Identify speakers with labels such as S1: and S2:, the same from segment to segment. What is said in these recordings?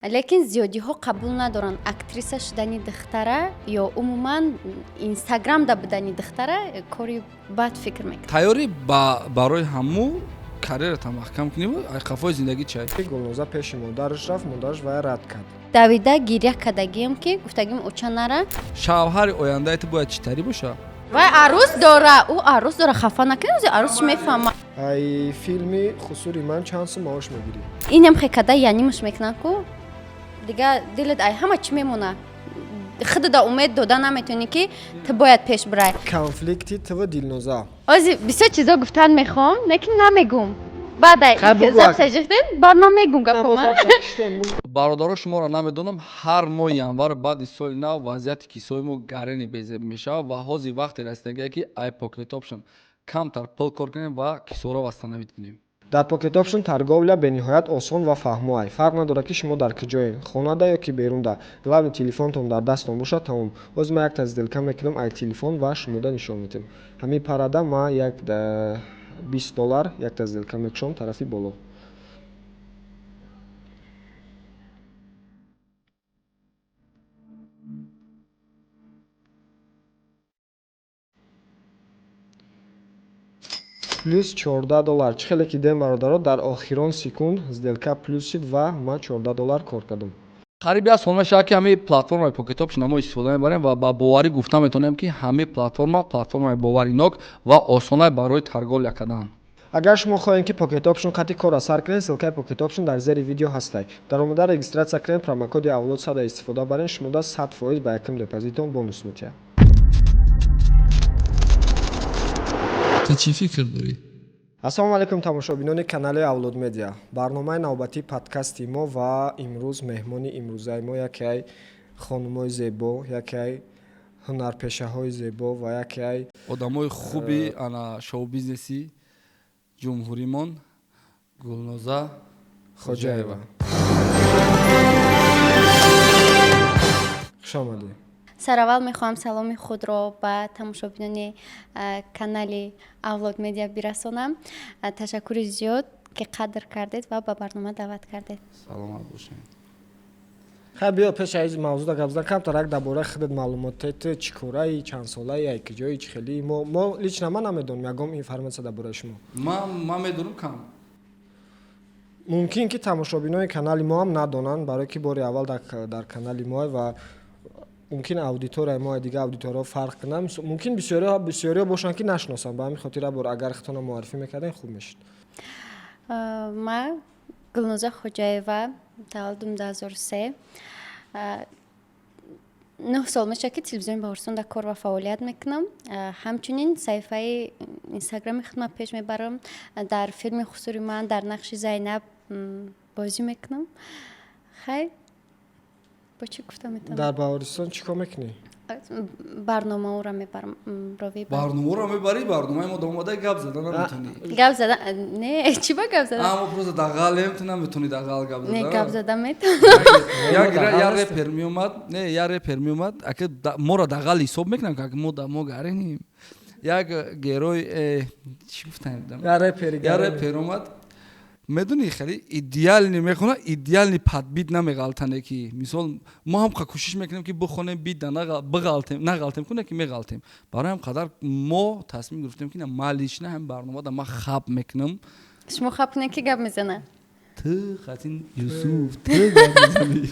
S1: Лекин зиёдиҳо қабул надоранд актриса шудани духтара ё умуман инстаграмда будани духтара кори бад фикр мекунанд.
S2: Тайёрӣ барои ҳаму карьерата маҳкам кунӣ, ай қафои зиндагӣ чай.
S3: Гулноза пеши модараш рафт, модараш вая рад кард.
S1: Давида гиря кардагием, ки гуфтагим, оча, нара.
S2: Шавҳари ояндаи ту бояд чӣ тарӣ боша?
S1: Вай арӯс дора, ӯ арӯс дора, хафа накунед, ози арӯсш мефаҳма.
S3: Ай филми «Хусури ман» чанд сум маош мегирӣ?
S1: Инам хекада янимаш мекунанд ку дига дилат ай ҳама чӣ мемона, худада умед дода наметавонӣ, ки ту бояд пеш бирай.
S3: Конфликти ту ва Дилноза.
S1: Ози бисёр чизо гуфтан мехоҳам, лекин намегум. Баъд
S3: Хай, бугӯ.
S1: Запсажихтен, баъд ман мегум гапома.
S2: Бародаро, шуморо намедонам, ҳар моҳи январ баъди соли нав вазъияти кисои мо гарени безеб мешавад ва ҳозир вақте расидагие, ки ай Pocket Option камтар пул кор кунем ва кисоро восстановить кунем.
S3: Дар Pocket Option торговля бениҳоят осон ва фаҳмоай. Фарқ надорад, ки шумо дар куҷоед, хонада ё ки берунда. Главное, телефонтон дар дасттон бошад, тамом. Ҳозир ман якта сделка мекунам ай телефон ва шумода нишон медиҳам. Ҳамин парада ман як 20 доллар якта сделка мекушам тарафи боло. Плюс 14 доллар. Чӣ хеле ки дидем, бародаро, дар охирон секунд сделка плюс шид ва ман 14 доллар кор кардам.
S2: Қариб як сол мешавад, ки ҳамин платформаи Pocket Option мо истифода мебарем ва ба боварӣ гуфта метавонем, ки ҳамин платформа платформаи боваринок ва осонай барои торговля кардан.
S3: Агар шумо хоҳед, ки Pocket Option қати корро сар кунед, ссылкаи Pocket Option дар зери видео ҳастай. Даромада регистрация кунед, промокоди авлод сада истифода баред, шумода 100% ба якум депозитон бонус метиҳад.
S2: Ту чӣ фикр дорӣ?
S3: Ассалому алайкум, тамошобинони канали Авлод Медиа. Барномаи навбатии подкасти мо ва имрӯз меҳмони имрӯзаи мо яке ай хонумои зебо, яке ай ҳунарпешаҳои зебо ва яке ай
S2: одамои хуби ана шоу-бизнеси ҷумҳуримон Гулноза
S3: Хоҷаева. Хуш омадӣ.
S1: Сараввал мехоҳам саломи худро ба тамошобинони канали Авлод Медиа бирасонам. Ташаккури зиёд, ки қадр кардед ва ба барнома даъват кардед.
S2: Саломат бошед.
S3: Хай, биё, пеш аз мавзӯъда гап задан камтарак дар бораи худат маълумот те. Ту чӣ кораи, чанд солаи, ай куҷои, чӣ хелӣ? Мо лично ман намедонам ягон информация дар бораи шумо.
S2: Ман медонам кам.
S3: Мумкин ки тамошобинони канали мо ҳам надонанд, барое ки бори аввал дар канали мо ва мумкин аудиторияи мо дига аудиторияҳо фарқ кунанд. Мумкин бисёриҳо бошанд, ки нашиносанд. Ба ҳамин хотир бор агар худтонро муаррифӣ мекардем, хуб мешуд.
S1: Ман Гулноза Хоҷаева, таваллудум 2003. 9 сол мешавад, ки телевизиони Баҳористон дар кор ва фаъолият мекунам. Ҳамчунин саҳифаи инстаграми худма пеш мебарам. Дар филми «Хусури ман» дар нақши Зайнаб бозӣ мекунам. Хай, бо чӣ гуфта метавонам?
S3: Дар Баҳористон чӣ кор мекунӣ?
S1: Барномаоро мебарам, ровӣ.
S2: Барномаро мебарӣ, барномаи мо домода гап зада наметавонӣ.
S1: Гап зада не, чӣ ба гап зада?
S2: Амо просто дағалем, ту наметавонӣ дағал гап зада.
S1: Не, гап зада метавонам.
S2: Я репер меомад, не, я репер меомад, ака моро дағал ҳисоб мекунам, как мо мо гаренем. Як герой, чӣ гуфтам?
S3: Я репери.
S2: Я репер омад, медонӣ, хеле идеальный мехона, идеальный под бит намеғалтане, ки мисол мо ҳам кӯшиш мекунем, ки бихонем, бит бағалтем, нағалтем куне, ки меғалтем. Барои ҳам қадар мо тасмим гирифтем, ки ма лично ҳам барномада ма хаб мекунам.
S1: Шумо хаб кунед, ки гап мезана?
S2: Ту хатин, Юсуф, ту гап мезанӣ.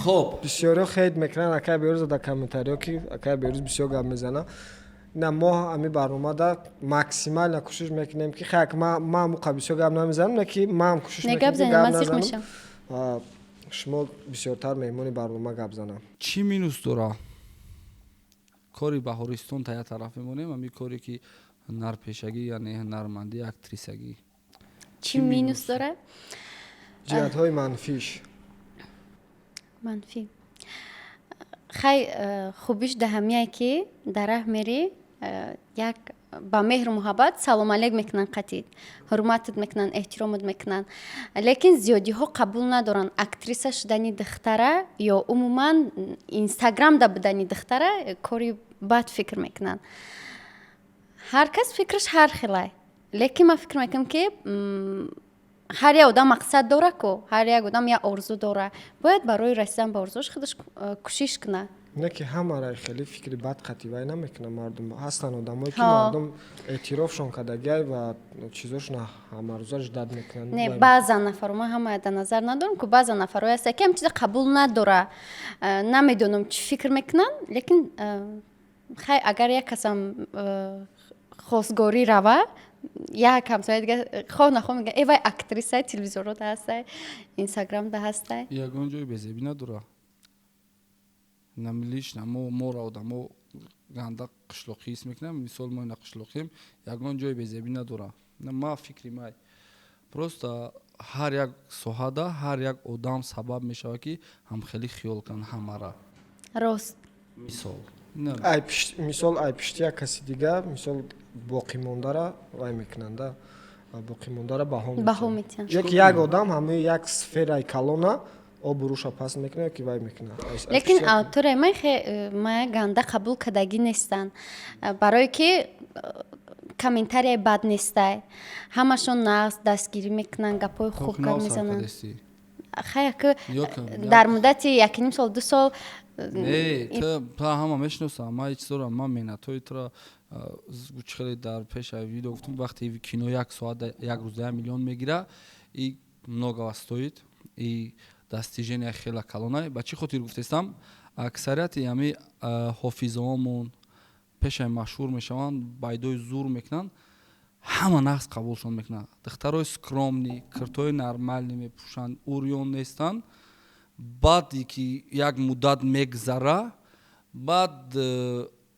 S2: Хоб.
S3: Бисёриҳо хейт мекунанд акай Берӯза дар комментариҳо, ки акай Берӯз бисёр гап мезана. На, мо ҳамин барномада максимально кӯшиш мекунем, ки хай, ман муқа бисёр гап намезанам, не ки ман кӯшиш
S1: Не, гап
S3: мекунем, ки
S1: занед,
S3: гап
S1: ман зиқ
S3: назанам.
S1: мешавам.
S3: Шумо бисёртар меҳмони барнома гап занам.
S2: Чӣ минус дора кори Баҳористон? Та як тараф мемонем, ҳамин коре ки ҳунарпешагӣ, яъне ҳунармандӣ, актрисагӣ.
S1: Чӣ минус дора?
S3: Ҷиҳатҳои манфиш.
S1: Манфӣ, хай, хубиш даҳамияе, ки дар раҳ мерӣ, як ба меҳру муҳаббат салом алейк мекунанд, қатид ҳурматат мекунанд, эҳтиромат мекунанд. Лекин зиёдиҳо қабул надоранд актриса шудани духтара ё умуман инстаграмда будани духтара кори бад фикр мекунанд. Ҳар кас фикраш ҳар хелай, лекин ман фикр мекунам, ки Ҳар як одам мақсад дора ку, ҳар як одам як орзу дора, бояд барои расидан ба орзуш худаш кӯшиш кунад.
S3: Не ки ҳамаро хеле фикри бад қативай намекунад мардум. Ҳастанд одамое, ки мардум эътирофшон кардагиай ва чизошона ҳамарӯза ждать мекунанд.
S1: Не, баъзан нафаро, ман ҳамая дар назар надорам ку, баъзан нафарое ҳастанд, ки ҳам чиза қабул надора. Намедонам, чӣ фикр мекунанд, лекин хай, агар як касам хостгорӣ рава, як ҳамсояи дига хоҳ нахоҳ мегӯяд: «Э, вай актрисай, телевизорро да ҳастай, Инстаграмда ҳастай».
S2: Ягон ҷои безебӣ надора. Лично мо, моро одамо ганда қишлоқӣ ҳис мекунам. Мисол, мо ина қишлоқием, ягон ҷои безебӣ надора. Ма фикри май, просто ҳар як соҳада ҳар як одам сабаб мешавад, ки ҳамхелӣ хиёл кунанд ҳамара.
S1: Рост.
S2: Мисол.
S3: Мисол, ай пишти як каси дига, мисол, боқимондара вай мекунанда, боқимондара баҳо.
S1: Баҳо метиҳанд.
S3: Ё ки як одам ҳамаи як сфераи калона обрӯша паст мекунад ё ки вай мекунад.
S1: Лекин аудиторияи ман ма ганда қабул кардагӣ нестанд, барое ки комментарияи бад нестай, ҳамашон нағз дастгирӣ мекунанд, гапҳои хуб гап мезананд. Хай, дар муддати якним сол, 2 сол.
S2: Не, та ҳама мешиносам, ман ҳеч дорам, ман меҳнатҳои тура хеле дар пеша видео гуфтам. Вақте кино як соат, як рӯза 1 миллион мегира, и многого стоит, и достижения хела калона. Ба чӣ хотир гуфтестам? Аксарияти ҳами ҳофизаомон пешаи машҳур мешаванд, байдои зур мекунанд, ҳама нағз қабулшон мекунанд. Духтарои скромный, киртои нормальный мепӯшанд, урён нестанд. Баъде ки як муддат мегзара, баъд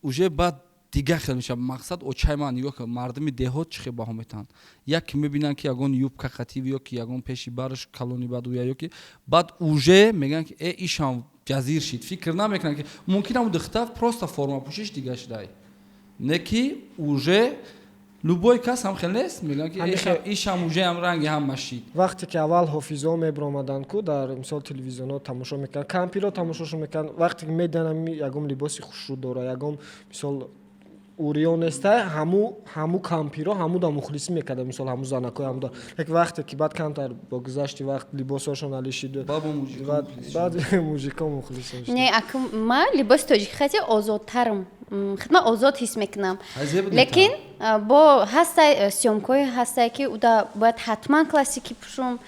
S2: уже баъд дигар хел мешавад. Мақсад, очаи ман, нигоҳ кун, мардуми деҳот чӣ хел баҳо метаҳанд. Як ки мебинанд, ки ягон юбка хатив ё ки ягон пеши бараш калони бадуя, ё ки баъд уже мегӯянд, ки э, ишам ҷазир шид. Фикр намекунанд, ки мумкин ам духтар просто формапӯшиш дига шудай, не ки уже любой кас ҳам хел нест. Мегӯянд, ки ишам уже ҳам ранги ҳама шид.
S3: Вақте ки аввал ҳофизо мебиромаданд ку, дар мисол телевизионҳо тамошо мекарданд, кампиро тамошошо мекарданд. Вақте ки медиҳанд, ягон либоси хушрӯ дора, ягон, мисол, урён нестай, ҳаму кампиро ҳамуда мухлисӣ мекарда, мисол, ҳаму занакои ҳамуда. Як вақте ки баъд камтар бо гузашти вақт либосҳошон алишид, баъд мужико мухлис.
S1: Не, аку ма либоси тоҷикӣ хати озодтарам, хидма озод ҳис мекунам, лекин бо ҳастай съёмкҳое ҳастай, ки уда бояд ҳатман классикӣ пӯшум.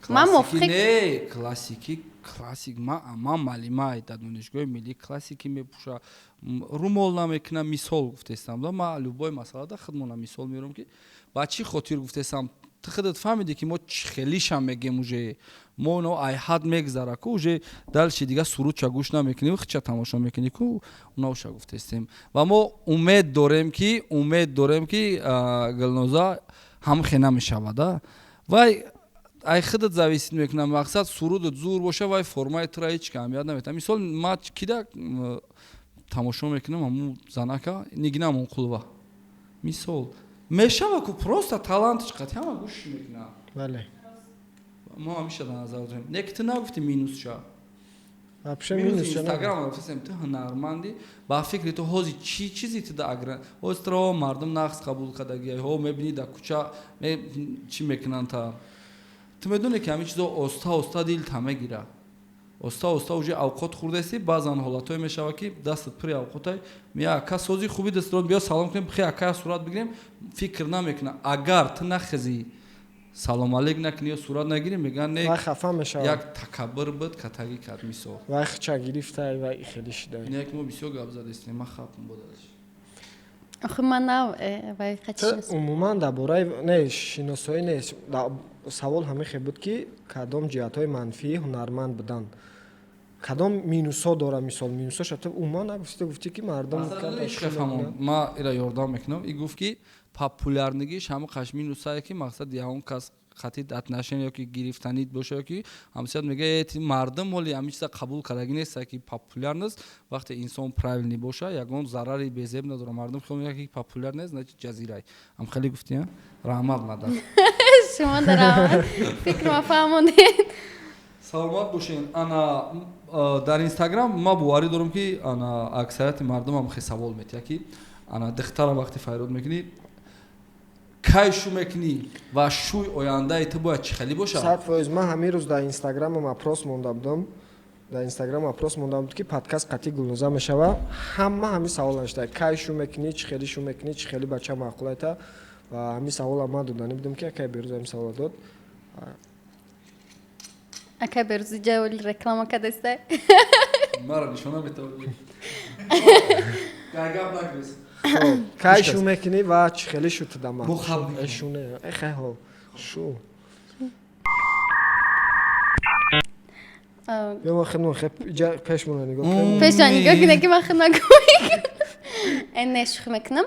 S1: Ман мувофиқи.
S2: Не, классикӣ, классик, ман маълимай дар донишгоҳи миллӣ классикӣ мепӯша, румол намекунам. Мисол гуфтестам да, ман любой масъалада худмона мисол меорам, ки ба чӣ хотир гуфтестам. Ту худат фаҳмидӣ, ки мо хелишам мегем, уже мо но айҳад мегзара ку, уже дальше дига сурудча гӯш намекунӣ, хича тамошо мекунӣ ку. Унаоша гуфтестем ва мо умед дорем, ки Гулноза ҳам хе намешавада. Вай ай худат зависит мекунам. Мақсад, сурудат зур боша, вай формаи тура ҳеч ка аҳамият наметавад. Мисол, ма кида тамошо мекунам, ҳамун занака Нигина Амонқулова, мисол, мешава ку, просто талантш қати ҳама гӯш мекунад.
S3: Бале.
S2: Мо ҳамиша дар назар дорем. Не ки ту нагуфти минусша.
S3: Вообще.
S2: Минус.
S3: Минус.
S2: Инстаграм гуфтем, ту ҳунармандӣ, ба фикри ту ҳози чӣ чизи ту да агра ҳози туро мардум нағз қабул кардагӣ? Ҳо, мебинӣ, дар кӯча чӣ мекунанд, та ту медонӣ, ки ҳамин чизо оста оста дилта мегира, оста оста уже авқот хӯрдаисти. Баъзан ҳолатҳое мешавад, ки дастат пури авқотай, мея: «Ака, сози хуби дастро, биё салом кунем, хе, ака, сурат бигирем». Фикр намекунад, агар ту нахези, салом алейк накунӣ ё сурат нагирӣ, мегӯянд: «Не».
S3: Вай хафа мешавад.
S2: Як такаббур буд, катагӣ кард, мисол.
S3: Вай хича гирифтай, вай хеле шидай.
S2: Не, ки мо бисёр гап задастем, ман хапм бодаш.
S1: Охи, ман нав вай
S3: Ту
S1: қати.
S3: Умуман дар бораи не шиносоӣ нест. Савол ҳамин хел буд, ки кадом ҷиҳатҳои манфии ҳунарманд будан, кадом минусҳо дора. Мисол, минусҳоша ту умуман нагуфти, ту гуфтӣ, ки мардум
S2: Ма ира ёрдам мекунам. И гуфт, ки популярнигиш ҳама қаш минусае, ки мақсад ягон кас қатъи отношение ё ки гирифтанид боша, ё ки ҳамсият мега: «Э, ти мардум ҳоли ҳамин чиза қабул кардагӣ неста, ки популярность, вақте инсон правильный боша, ягон зарари безеб надора». Мардум хиёл мекунад, ки популяр нест, значит ҷазирай. Ҳам хеле гуфти, а? Раҳмат, мадам.
S1: Шумо дараҳмат, фикрма фаҳмонед.
S2: Саломат бошен. Ана дар Инстаграм ма боварӣ дорам, ки ана аксарияти мардумам хе савол метиҳад, ки ана духтара вақте файрод мекунӣ. Кай шу мекунӣ ва шӯй ояндаи ту бояд чӣ хелӣ бошад?
S3: 100%. Ман ҳамин рӯз дар инстаграмам опрос монда будам, дар инстаграм опрос монда буд, ки подкаст қатъи Гулноза мешава. Ҳама ҳамин савол навишта: кай шу мекунӣ, чӣ хелӣ шу мекунӣ, чӣ хелӣ бача маъқулайта. Ва ҳамин савола ман доданӣ будам, ки акай Берӯз ҳамин савола дод.
S1: Акай Берӯзи ҷаволи реклама кадаста.
S2: Мара нишона метавонӣ, гап нагирис.
S3: Хоб, кай шу мекунӣ ва чӣ хелӣ шу туда?
S2: Мо хаб мекунем.
S3: Шу не, эхе, ҳо, шу. Ё ма хело хе пешмона нигоҳ кунем.
S1: Пешон нигоҳ кунед, ки ман худ нагӯй. Не, шӯхӣ мекунам.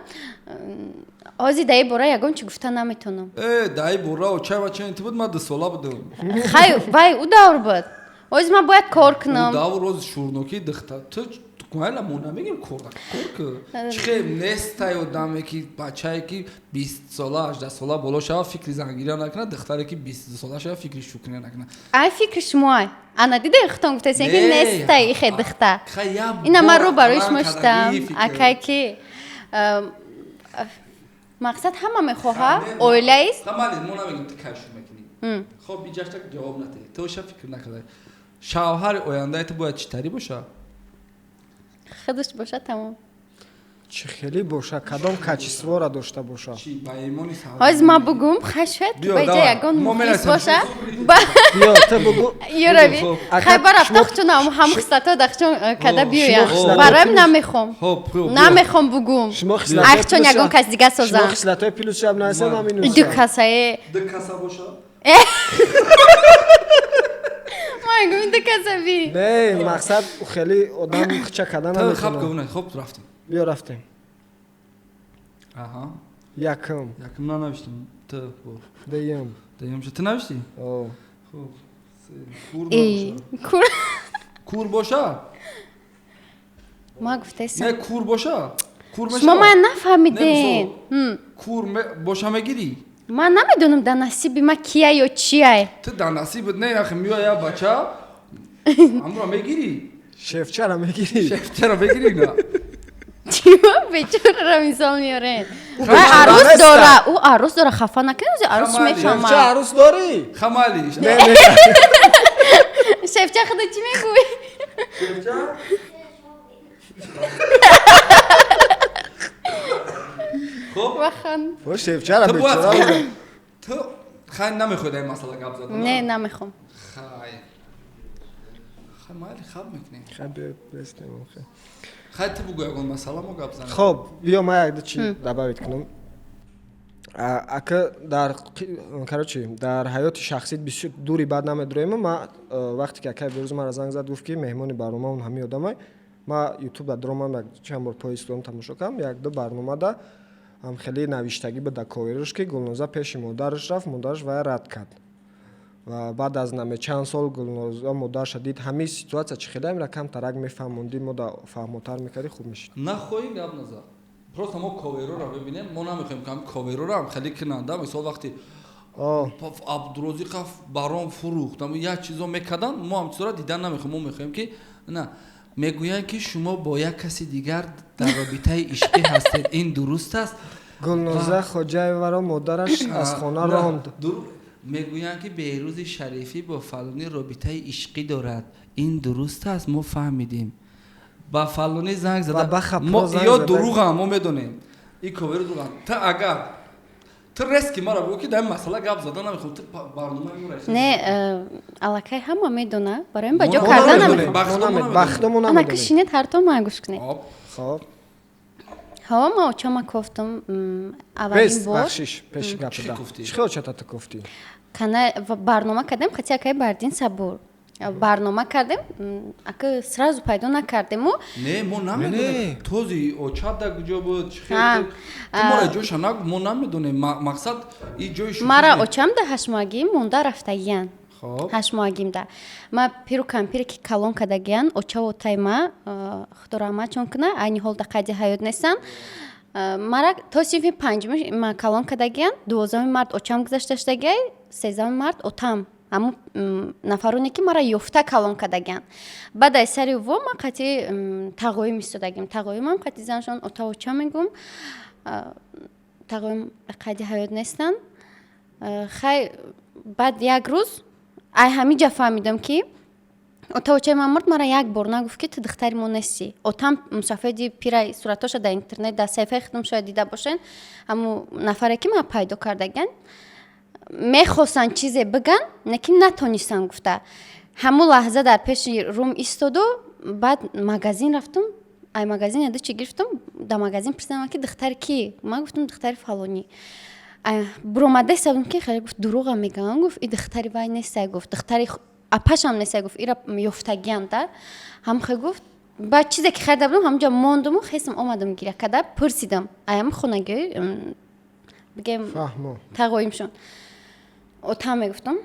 S1: Ҳозир дар ин бора ягон чӣ гуфта наметавонам.
S2: Э, даи бора очай ва чен ту буд, ман 2 сола будам.
S1: Хай, вай ӯ давр буд. Ҳозир ман бояд кор кунам.
S2: Давр рози шурнокӣ дихта ту майла, мо намегем кор кор ку. Чӣ хел нестай одаме, ки бачае, ки 20 сола, 18 сола боло шава, фикри зангирия накунад, духтаре, ки 22 сола шава, фикри шукрия накунад?
S1: Ай, фикри шумоай. Ана диде, худтон гуфтасен, ки
S2: Не,
S1: нестай ихе духта.
S2: Хай, я
S1: Ина ман
S2: бор
S1: рӯ барои
S2: қалам
S1: шумо шудам.
S2: кардагӣ фикр.
S1: Акай, ки мақсад ҳама мехоҳа оилаист.
S2: Ха, майли, мо намегем ту кай шу мекунӣ. Хоб, иҷашта ҷавоб натеҳ, ту ша фикр накардай. Шавҳари ояндаи ту бояд чӣ тарӣ боша?
S1: Худаш боша, тамом.
S3: Чӣ хелӣ боша, кадом качество ро дошта боша?
S2: Чӣ ба имони?
S1: Ҳозир ман бугум, хай, шояд ки
S2: Биё,
S1: ба иҷа
S2: давай.
S1: ягон
S2: Мо
S1: мухлис
S2: мерасем.
S1: боша. Ба
S3: Биё, ту бугу.
S1: Юрави.
S2: Хоб.
S1: Хай, ба рафта
S3: Шумо-
S1: хучун ҳам хислато дахчун када биёям.
S2: хислатҳои
S1: Бароям
S3: плюс-
S1: намехом.
S2: Хоб, хоб, биё.
S1: Намехом бугум.
S3: Шумо хислатҳои
S1: Ахчон
S3: плюс-
S1: ягон кас дига
S3: Шумо
S1: созам.
S3: хислатҳои плюс шаб нависед, ман минус.
S1: Ду касае.
S2: Ду каса боша.
S1: Ман гум ду каса би.
S3: Не, мақсад хеле одам хича карда
S2: Ту хаб
S3: наметавонад.
S2: кунай. Хоб, рафтем.
S3: Биё, рафтем.
S2: Аҳа.
S3: Якум.
S2: Якум нанавиштем, ту бо.
S3: Дуюм.
S2: Дуюм ша ту навиштӣ?
S3: О.
S2: Хоб, се, кур
S1: Э,
S2: набоша.
S1: кур.
S2: Кур боша.
S1: Ма гуфтесам.
S2: Не, кур боша, кур
S1: Шумо
S2: мешава.
S1: ман нафаҳмидем.
S2: Не, кур боша, мегирӣ?
S1: Ман намедонам, дар насиби ма кия ё чия.
S2: Ту дар насибат не, ахи, меоя я бача, амро мегирӣ.
S3: Шефчара мегирӣ?
S2: Шефчаро мегирӣ, на?
S1: Чима бечораро мисол меорен?
S3: Ӯ
S1: Вай
S3: бечора
S1: арӯс
S3: неста.
S1: дора, ӯ арӯс дора, хафа накунед, арӯс
S2: Хамали.
S3: Шефча
S1: мефаҳмад.
S3: арӯс дорӣ?
S2: Хамали.
S3: Не, не.
S1: Шефча, худа чӣ мегӯӣ?
S2: Шефча. Хоб.
S1: Вахан.
S3: Бо шефчара
S2: Ту бояд
S3: бечора.
S2: Ту хай намехоҳӣ дар ин масъала гап задан?
S1: Не, намехом.
S2: Хай, хай, майли, хаб мекунем.
S3: Хай, биё, бестем, хай.
S2: Хай, ту бугӯ ягон масъала, мо гап занем.
S3: Хоб, биё, ман якду чи добавить кунам. Ака, дар короче, дар ҳаёти шахсит бисёр дури бад намедроем. Ма вақте ки акай Берӯз мара занг зад, гуфт, ки меҳмони барномаон ҳамин одамай, ма ютуб да дромам, як чанд бор поиск дорам, тамошо кардам. Як ду барномада ҳам хеле навиштагӣ буд дар ковераш, ки Гулноза пеши модараш рафт, модараш вая рад кард ва баъд аз наме чанд сол Гулноза модарша дид. Ҳамин ситуация чӣ хеле амира камтарак мефаҳмондӣ, мо да фаҳмотар мекардӣ, хуб мешид.
S2: Нахоҳӣ, гап назад. Просто мо ковероро бибинем, мо намехоҳем, ки ҳами ковероро ҳам хеле кинанда. Мисол, вақте Абдурозиқов барон фурӯхт, як чизо мекарданд, мо ҳам чизоро дидан намехоҳем. Мо мехоҳем, ки на мегӯянд, ки шумо бо як каси дигар дар робитаи ишқӣ ҳастед, ин дуруст аст?
S3: Гулноза Хоҷаеваро модараш аз хона ронд.
S2: Мегӯянд, ки Беҳрӯзи Шарифӣ бо фалонӣ робитаи ишқӣ дорад, ин дуруст аст? Мо фаҳмидем, ба фалонӣ занг зада, ё дурӯғам, мо медонем, ин коверо дурӯғам. Ту агар ту резки мара бигӯ, ки дар ин масъала гап зада намехоҳам, ту барномаи моро.
S1: Не, аллакай ҳама медона, барои ин ба ҷо карда намехоҳам. Анака, шинед, ҳартон ман гӯш кунед.
S3: Хоб.
S1: Ҳо, ма очама кофтум аввалин бор.
S3: Бахшиш, пеши гапда, чӣ хел очата ту кофтӣ?
S1: Барнома кардем, хати акай Бардин Сабур барнома кардем, ака сразу пайдо накардему.
S2: Не, мо намедонем, този оча да куҷо буд, мора ҷоша нагу, мо намедонем, мақсад и ҷои.
S1: Мара очам да ҳаштмоҳагӣ монда рафтагиян. Ҳаштмоҳагимда ма пиру кампире, ки калон кардагиян, очаву отай ма, худо раҳматшон куна, айни ҳол да қайди ҳаёт нестанд. Мара то синфи панҷуми ма калон кардагиян. 12-уми март очам гузашта шудагиай, 13-уми март отам. Ҳамун нафароне, ки мара ёфта калон кардагиян. Баъд аз сари во ман қатъи тағоим истодагим, тағоимам қатъи заншон ота, оча мегум. Тағоим қайди ҳаёт нестанд. Хай, баъд як рӯз ай ҳамин ҷа фаҳмидам, ки ота очаи ман мурд, мара як бор нагуфт, ки ту духтари мо нестӣ. Отам мусафеди пирай, суратоша дар интернет, дар саҳифаи худам шояд дида бошен. Ҳамун нафаре, ки ман пайдо кардаган, мехостанд чизе биган, лекин натонистанд гуфта. Ҳамун лаҳза дар пеши рум истоду, баъд магазин рафтум, ай магазин яду чи гирифтум. Дар магазин пурсидам, ки духтари кӣ? Ман гуфтум, духтари фалонӣ. Буромада истодам, ки хеле гуфт, дурӯға мегӯям. Гуфт, и духтари вай нестай, гуфт, духтари апашам нестай, гуфт, ира ёфтагиам да ҳамхе гуфт. Баъд чизе ки харида будам, ҳамунҷо мондуму хестам, омадам, гиря карда пурсидам аями хонагӣ, бигем, тағоимшон, отам мегуфтам.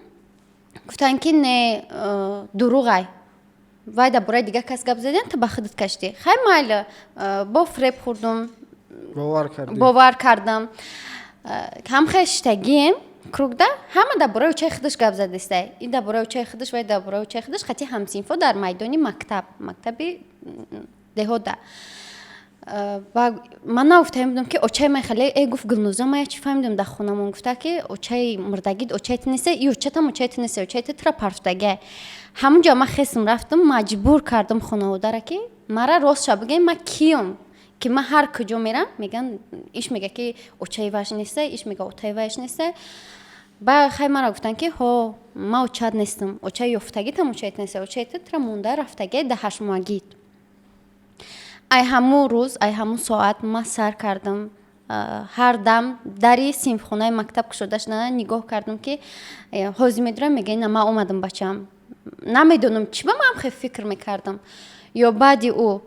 S1: Гуфтанд, ки не, дурӯғай, вай дар бораи дигар кас гап задиан, ту ба худат каштӣ. Хай, майли, бо фиреб хӯрдум, бовар кардам. Ҳамхе шиштагием кругда, ҳама дар бораи очаи худаш гап задистай, ин дар бораи очаи худаш, вай дар бораи очаи худаш, хати ҳамсинфо дар майдони мактаб, мактаби деҳота. Ва ман нагуфтаем будам, ки очаи ман хеле гуфт, Гулноза, ман як чи фаҳмидам, дар хонамон гуфта, ки очаи мурдагит очаи ту неста, и очатам очаи ту неста, очаи ту тура партофтагиай. Ҳамунҷо ман хестам, рафтам, маҷбур кардам хонаводара, ки мара ростша бигӯем, ман киём, ки ман ҳар куҷо мерам, меган, иш мега, ки очаи ваш неста, иш мега, отаи ваш неста. Ба хай, мара гуфтанд, ки ҳо, ман очат нестам, очаи ёфтагитам очаи ту неста, очаи ту тура монда рафтагиай да ҳаштмоҳагит. Ай ҳамун рӯз, ай ҳамун соат ман сар кардам, ҳар дам дари синфхонаи мактаб кушода шуда нигоҳ кардам, ки ҳозир медурам, мега, ина ман омадам, бачаам. Намедонам, чӣ ба ман хел фикр мекардам. Ё баъди ӯ,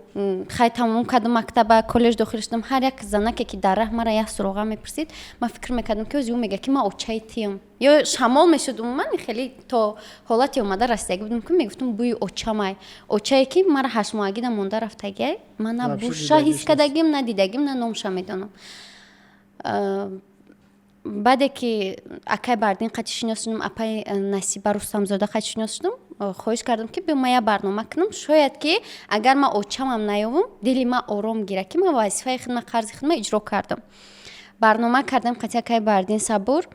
S1: хай, тамом кардам мактаба, коллеҷ дохил шудам. Ҳар як занаке, ки дар раҳ мара як суроға мепурсид, ман фикр мекардам, ки ози ӯ мега, ки ман очаи тиям. Ё шамол мешуд. Умуман, хеле то ҳолате омада расидагӣ будам, ки мегуфтам, бӯи очамай, очае, ки мара ҳаштмоҳагида монда рафтагиай, ман на буша ҳис кардагим, на дидагим, на номша медонам. Баъде ки акай Бардин қати шинос шудам, апай Насиба Рустамзода қати шинос шудам, хоҳиш кардам, ки биё, ман як барнома кунам, шояд ки агар ман очамам наёвам, дили ман ором гирад, ки ман вазифаи худма, қарзи худма иҷро кардам. Барнома кардам қати акай Бардин Сабур.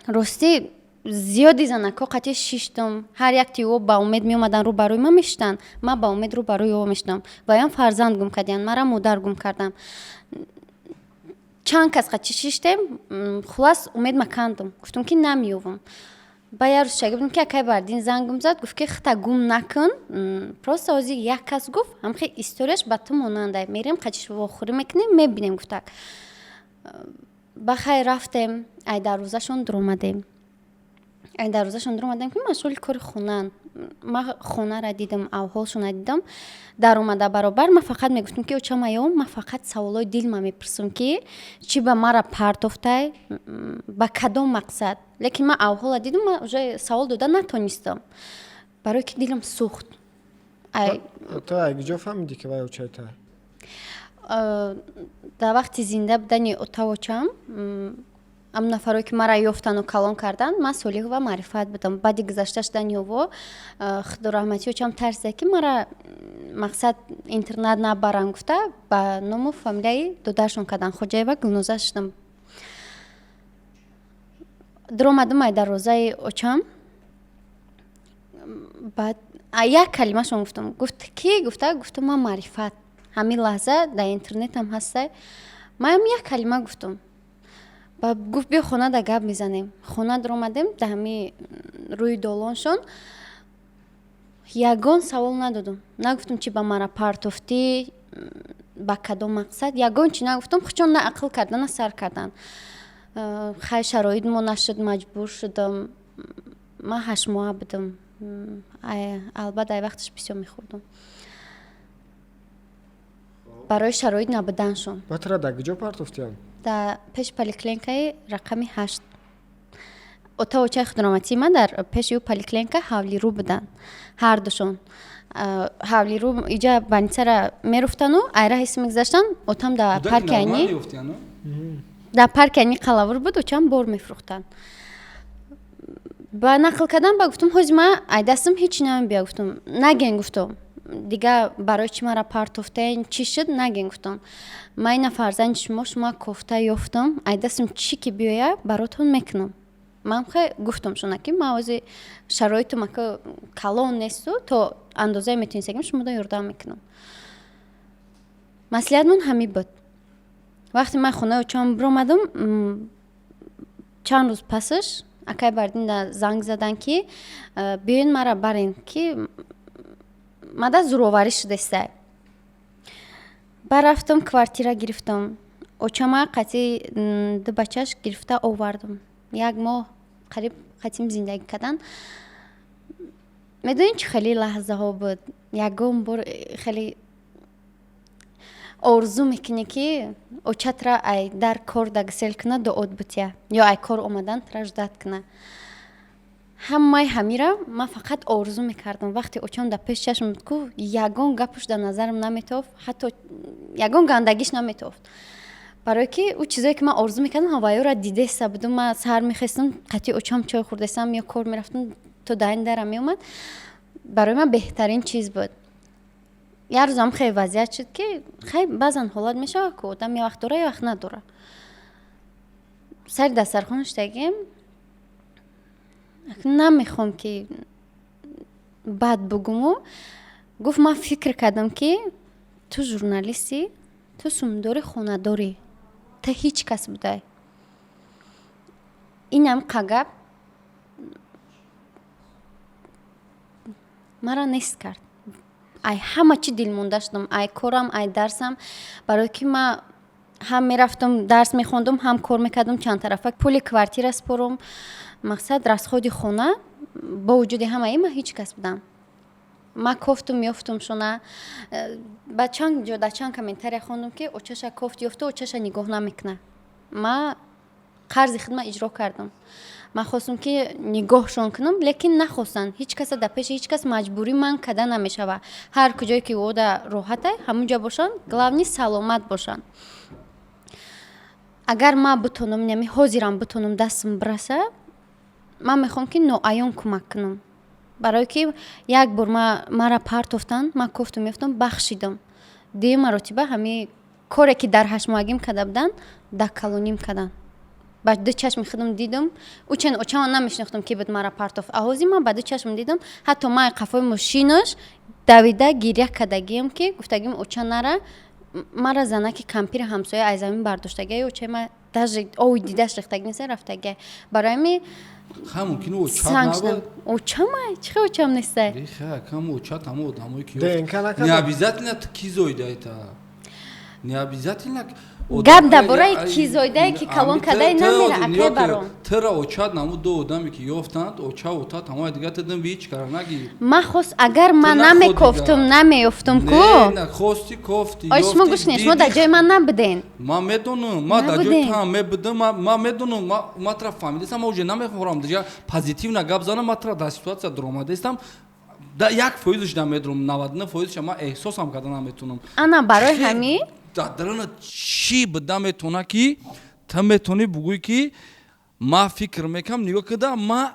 S1: Ростӣ, зиёди занакҳо қати шиштам, ҳар якти ӯ ба умед меомаданд, рӯ ба рӯи ман мешитанд, ман ба умед рӯ ба рӯи ӯ мешитам. Ваям фарзанд гум кардиянд, мара модар гум кардам. Чанд кас қати шиштем, хулас, умед макандам, гуфтам, ки намеёвам. Ба як рӯз шага будам, ки акай Бардин зангум зад, гуфт, ки хита гум накун, просто ҳозир як кас гуфт, ҳамхе историяш ба ту монанда, мерем, қачиш вохӯрӣ мекунем, мебинем, гуфтак. Ба хайр, рафтем, ай дарвозашон дуромадем, ай дарвозашон дуромадем, ки машғули кори хонаанд. Ман хонара дидам, авҳолшона дидам. Даромада баробар ман фақат мегуфтам, ки очам аём, ман фақат саволҳои дилма мепурсам, ки чӣ ба мара партофтай, ба кадом мақсад. Лекин ман авҳола дидам, ман уже савол дода натонистам, барое ки дилам сӯхт.
S3: Ту ай куҷо фаҳмидӣ, ки вай очайта?
S1: Дар вақти зинда будани отавочам, ам нафарое, ки мара ёфтану калон карданд, ман Солиҳова Маърифат будам. Баъди гузашта шудани ӯво, худораҳматӣ, очам тарсида, ки мара, мақсад, интернат набаранд гуфта, ба ному фамилияи додаршон карданд, Хоҷаева Гулноза шудам. Дуромадам ай дарвозаи очам, баъд як калимашон гуфтам. Гуфт, ки гуфта? Гуфтам, ман Маърифат. Ҳамин лаҳза дар интернетам ҳастай. Манам як калима гуфтам. Ба гуфт, биё, хона да гап мезанем. Хона дуромадем, дар ҳами рӯи долоншон ягон савол надодам, нагуфтам, чи ба мара партофтӣ, ба кадом мақсад, ягон чи нагуфтам. Хучон на ақл кардан, на сар кардан. Хай, шароит мо нашуд, маҷбур шудам. Ман 8 моҳа будам. Албатта, ай вақташ бисёр мехӯрдам барои шароит набуданшон.
S3: Ба тура дар куҷо партофтиянд?
S1: Дар пеши поликлиникаи рақами 8. Ота очаи худроматии ман дар пеши ӯ поликлиника ҳавлирӯ буданд ҳардушон. Ҳавлирӯ иҷа больницара меруфтану айра ҳис мегузаштанд. Отам дар парки Айнӣ, дар парки Айнӣ қалавур буд, очам бор мефурӯхтанд. Ба нақл кардан ба гуфтам, ҳози ман ай дастам ҳеҷ намебия, гуфтам, наген, гуфтам. Дига барои чӣ мара партофтаен, чӣ шуд, нагин, гуфтам. Ман ина фарзанди шумо, шумо кофта ёфтам, ай дастам чӣ ки биёя, баротон мекунам. Ман хе гуфтам шуна, ки ман ози шароитум ака калон несту, то андозае метонистагим, шумода ёрдам мекунам. Маслиҳатмон ҳамин буд. Вақте ман хонаи очам биромадам, чанд рӯз пасаш акай Бардинда занг задан, ки биёен, мара барен, ки мада зӯроварӣ шудеста. Барафтам, квартира гирифтам, очама қатъи ду бачаш гирифта овардам. Як моҳ қариб қатъим зиндагӣ кардан. Медонед, чӣ хеле лаҳзаҳо буд? Ягон бор хеле орзу мекунӣ, ки очатра ай дар кор дагсел куна, дуот бутия, ё ай кор омадан тра ждать куна. Ҳамаи ҳамира ман фақат орзу мекардам. Вақте очам дар пеши чашм буд ку, ягон гапаш дар назарам наметофт, ҳатто ягон гандагиш наметофт, барое ки ӯ чизое ки ман орзу мекардам, ҳаваёра дидеста будум. Ман саҳар мехестам, қатъи очам чой хӯрдестам ё кор мерафтам, то даҳни дара меомад. Барои ман беҳтарин чиз буд. Як рӯзам хеле вазъият шуд, ки хай, баъзан ҳолат мешавад ку, одам я вақт дора, я вақт надора. Сари дастархон шудагим, намехоҳам ки бад бугуму, гуфт: «Ман фикр кардам, ки ту журналистӣ, ту сумдори, хонадорӣ, ту ҳеҷ кас будай». Инам қагап мара нест кард. Ай ҳама чӣ дилмонда шудам, ай корам, ай дарсам, барое ки ман ҳам мерафтам дарс мехондум, ҳам кор мекардам чандтарафа, пули квартира спорум, мақсад, расходи хона. Бо вуҷуди ҳамаи ман ҳеҷ кас будам. Ман кофтум, ёфтум шуна. Ба чанд ҷо, дар чанд комментария хондум, ки очаша кофт ёфту, очаша нигоҳ намекунад. Ман қарзи худма иҷро кардам. Ман хостум, ки нигоҳшон кунам, лекин нахостанд. Ҳеҷ каса дар пеши ҳеҷ кас маҷбурӣ ман карда намешавад. Ҳар куҷое ки ода роҳата, ҳамун ҷо бошанд, главный саломат бошанд. Агар ман бутонам, нами ҳозирам бутонам, дастам бираса, ман мехоҳам, ки ноаён кӯмак кунам, барое ки як бор мара партофтанд, ман кофтум, ёфтам, бахшидам. Дуюм маротиба ҳами коре, ки дар ҳаштмоҳагим карда буданд, дар калоним карданд. Ба ду чашми худам дидам. Учен очама намешинохтам, ки буд мара партофт, а ҳозир ман ба ду чашм дидам. Ҳатто ман қафои мошинаш давида гиря кардагиам, ки гуфтагим: «Оча, нара». Мара занаки кампири ҳамсоя аз замин бардоштагия. Очаи ма даже ови дидаш рехтаги неста, рафтагия. Барои ҳами
S2: Ха, мумкин очат
S1: санг шудам.
S2: Набуд.
S1: Очама чӣ хел очам нестай?
S2: Хе, кам очат ҳама одамое ки
S3: ДНК накарда?
S2: Не обязательно ту ки зоидаи та. Не обязательно.
S1: Гап дар бораи ки зоидае, ки калон кардае намера, акай баром.
S2: Тра очат намуд ду одаме ки ёфтанд, оча отат ҳамаи дига тидим ҳеҷ кара наги.
S1: Ман хост, агар ман
S2: Ту находи.
S1: намекофтум, намеёфтум ку.
S2: Не, на хости, кофти.
S1: Ой, шумо
S2: ёфти,
S1: гӯш кунед, шумо дар
S2: диди.
S1: ҷои ман набуден.
S2: Ман медонам, ман дар ҷои
S1: Набудем.
S2: таам мебудам, ман медонам, ман тра фаҳмидастам, ман уже намехоҳам дига позитивно гап занам, ман тра дар ситуация дуромадаистам. Да 1 фоизаш намедурам, 99 фоизаша ман эҳсосам карда наметонам.
S1: Ана барои ҳамин.
S2: Дар даруна чӣ буда метавона, ки ту метавонӣ бугӯӣ, ки ман фикр мекунам, нигоҳ куда, ман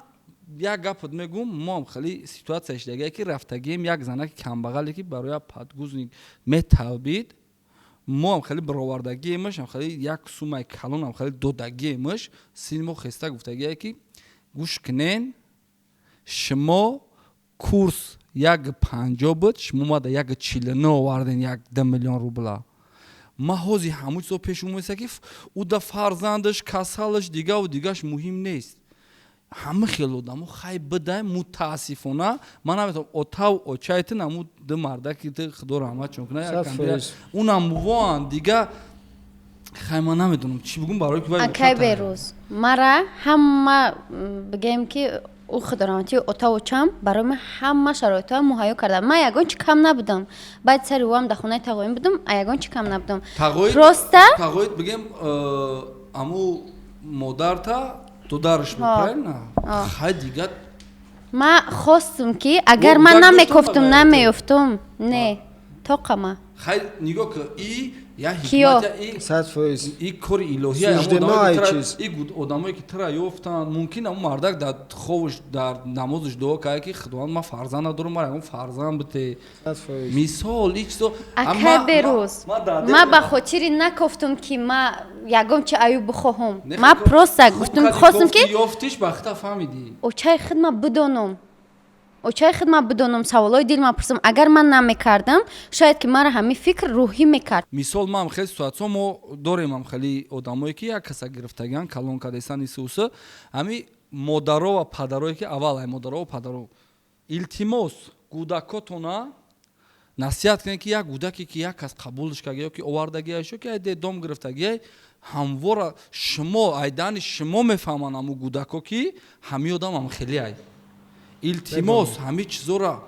S2: як гапат мегӯм: моам хеле ситуация шидагие, ки рафтагием як занаки камбағале, ки барои як подгузник металбид, моам хеле баровардагиемаш, ам хеле як суммаи калонам хеле додагиемаш. Сини мо хеста гуфтагие, ки гӯш кунен, шумо курс 1,50 буд, шумо мада 1,49 оварден, 1-2 миллион рубла. Ма ҳозир ҳамун чизо пеш омеса, ки ӯ да фарзандаш касалаш, дигаву дигаш муҳим нест. Ҳама хел одамо хай бидай. Мутаассифона, ман наметавонам отав очайтин, ҳамун ду мардаки ту, худо раҳматшон кунад, як
S3: Сад
S2: камбира-
S3: фоиз.
S2: Унам воан дига. Хай, ман намедонам чӣ бугум, барои ки вай
S1: Акай
S2: очата.
S1: Берӯз, мара ҳама бигем, ки ӯ худораҳматии отав очам барои ман ҳама шароитҳоам муҳайё карда. Ман ягон чи кам набудам. Баъд сари ӯам дар хонаи тағоим будум, а ягон чи кам набудам.
S2: Тағоит.
S1: Просто
S2: Тағоит бигем, аму модарта додараш буд,
S1: Ҳо.
S2: правильно?
S1: Ҳо.
S2: Хай, дига.
S1: Ман хостум, ки агар
S2: О,
S1: ман
S2: кӯдак
S1: намекофтум,
S2: доштам ба
S1: намеёфтум, не тоқама.
S2: Хай, нигоҳ ки, и я
S1: Киё?
S2: ҳикмат, и
S3: 100%.
S2: И кори илоҳия.
S3: Суждено ай чиз.
S2: И одамое ки тира ёфтанд, мумкин ҳамун мардак дар ховш, дар намозаш дуо кард, ки Худованд, ман фарзанд надорам, ман ягон фарзанд бите.
S3: 100%.
S2: Мисол, и чизо.
S1: Акай Берӯз, ма ба хотири накофтум, ки ма ягон чи аюб бихоҳам. Ма просто гуфтум, хостум, ки
S2: ёфтиш, бахта фаҳмидӣ.
S1: Очаи худ ма бидонам, очаи худ ма бидонам, саволҳои дил ма пурсам. Агар ман намекардам, шояд ки маро ҳамин фикр рӯҳӣ мекард.
S2: Мисол, ман хеле ситуатсио мо дорем, ам хеле одамое ки як каса гирифтагиан, калон кардасан, исуса, ҳами модаро ва падарое ки аввал ай модаро ва падаро, илтимос, кӯдакотона насиҳат кунед, ки як кӯдаке ки як кас қабулш карда ё ки овардагиаш, ё ки ай дом гирифтагиай, ҳамвора шумо айдани шумо мефаҳманд ҳамун кӯдако, ки ҳами одам ҳам хеле ай. Илтимос, ҳами чизора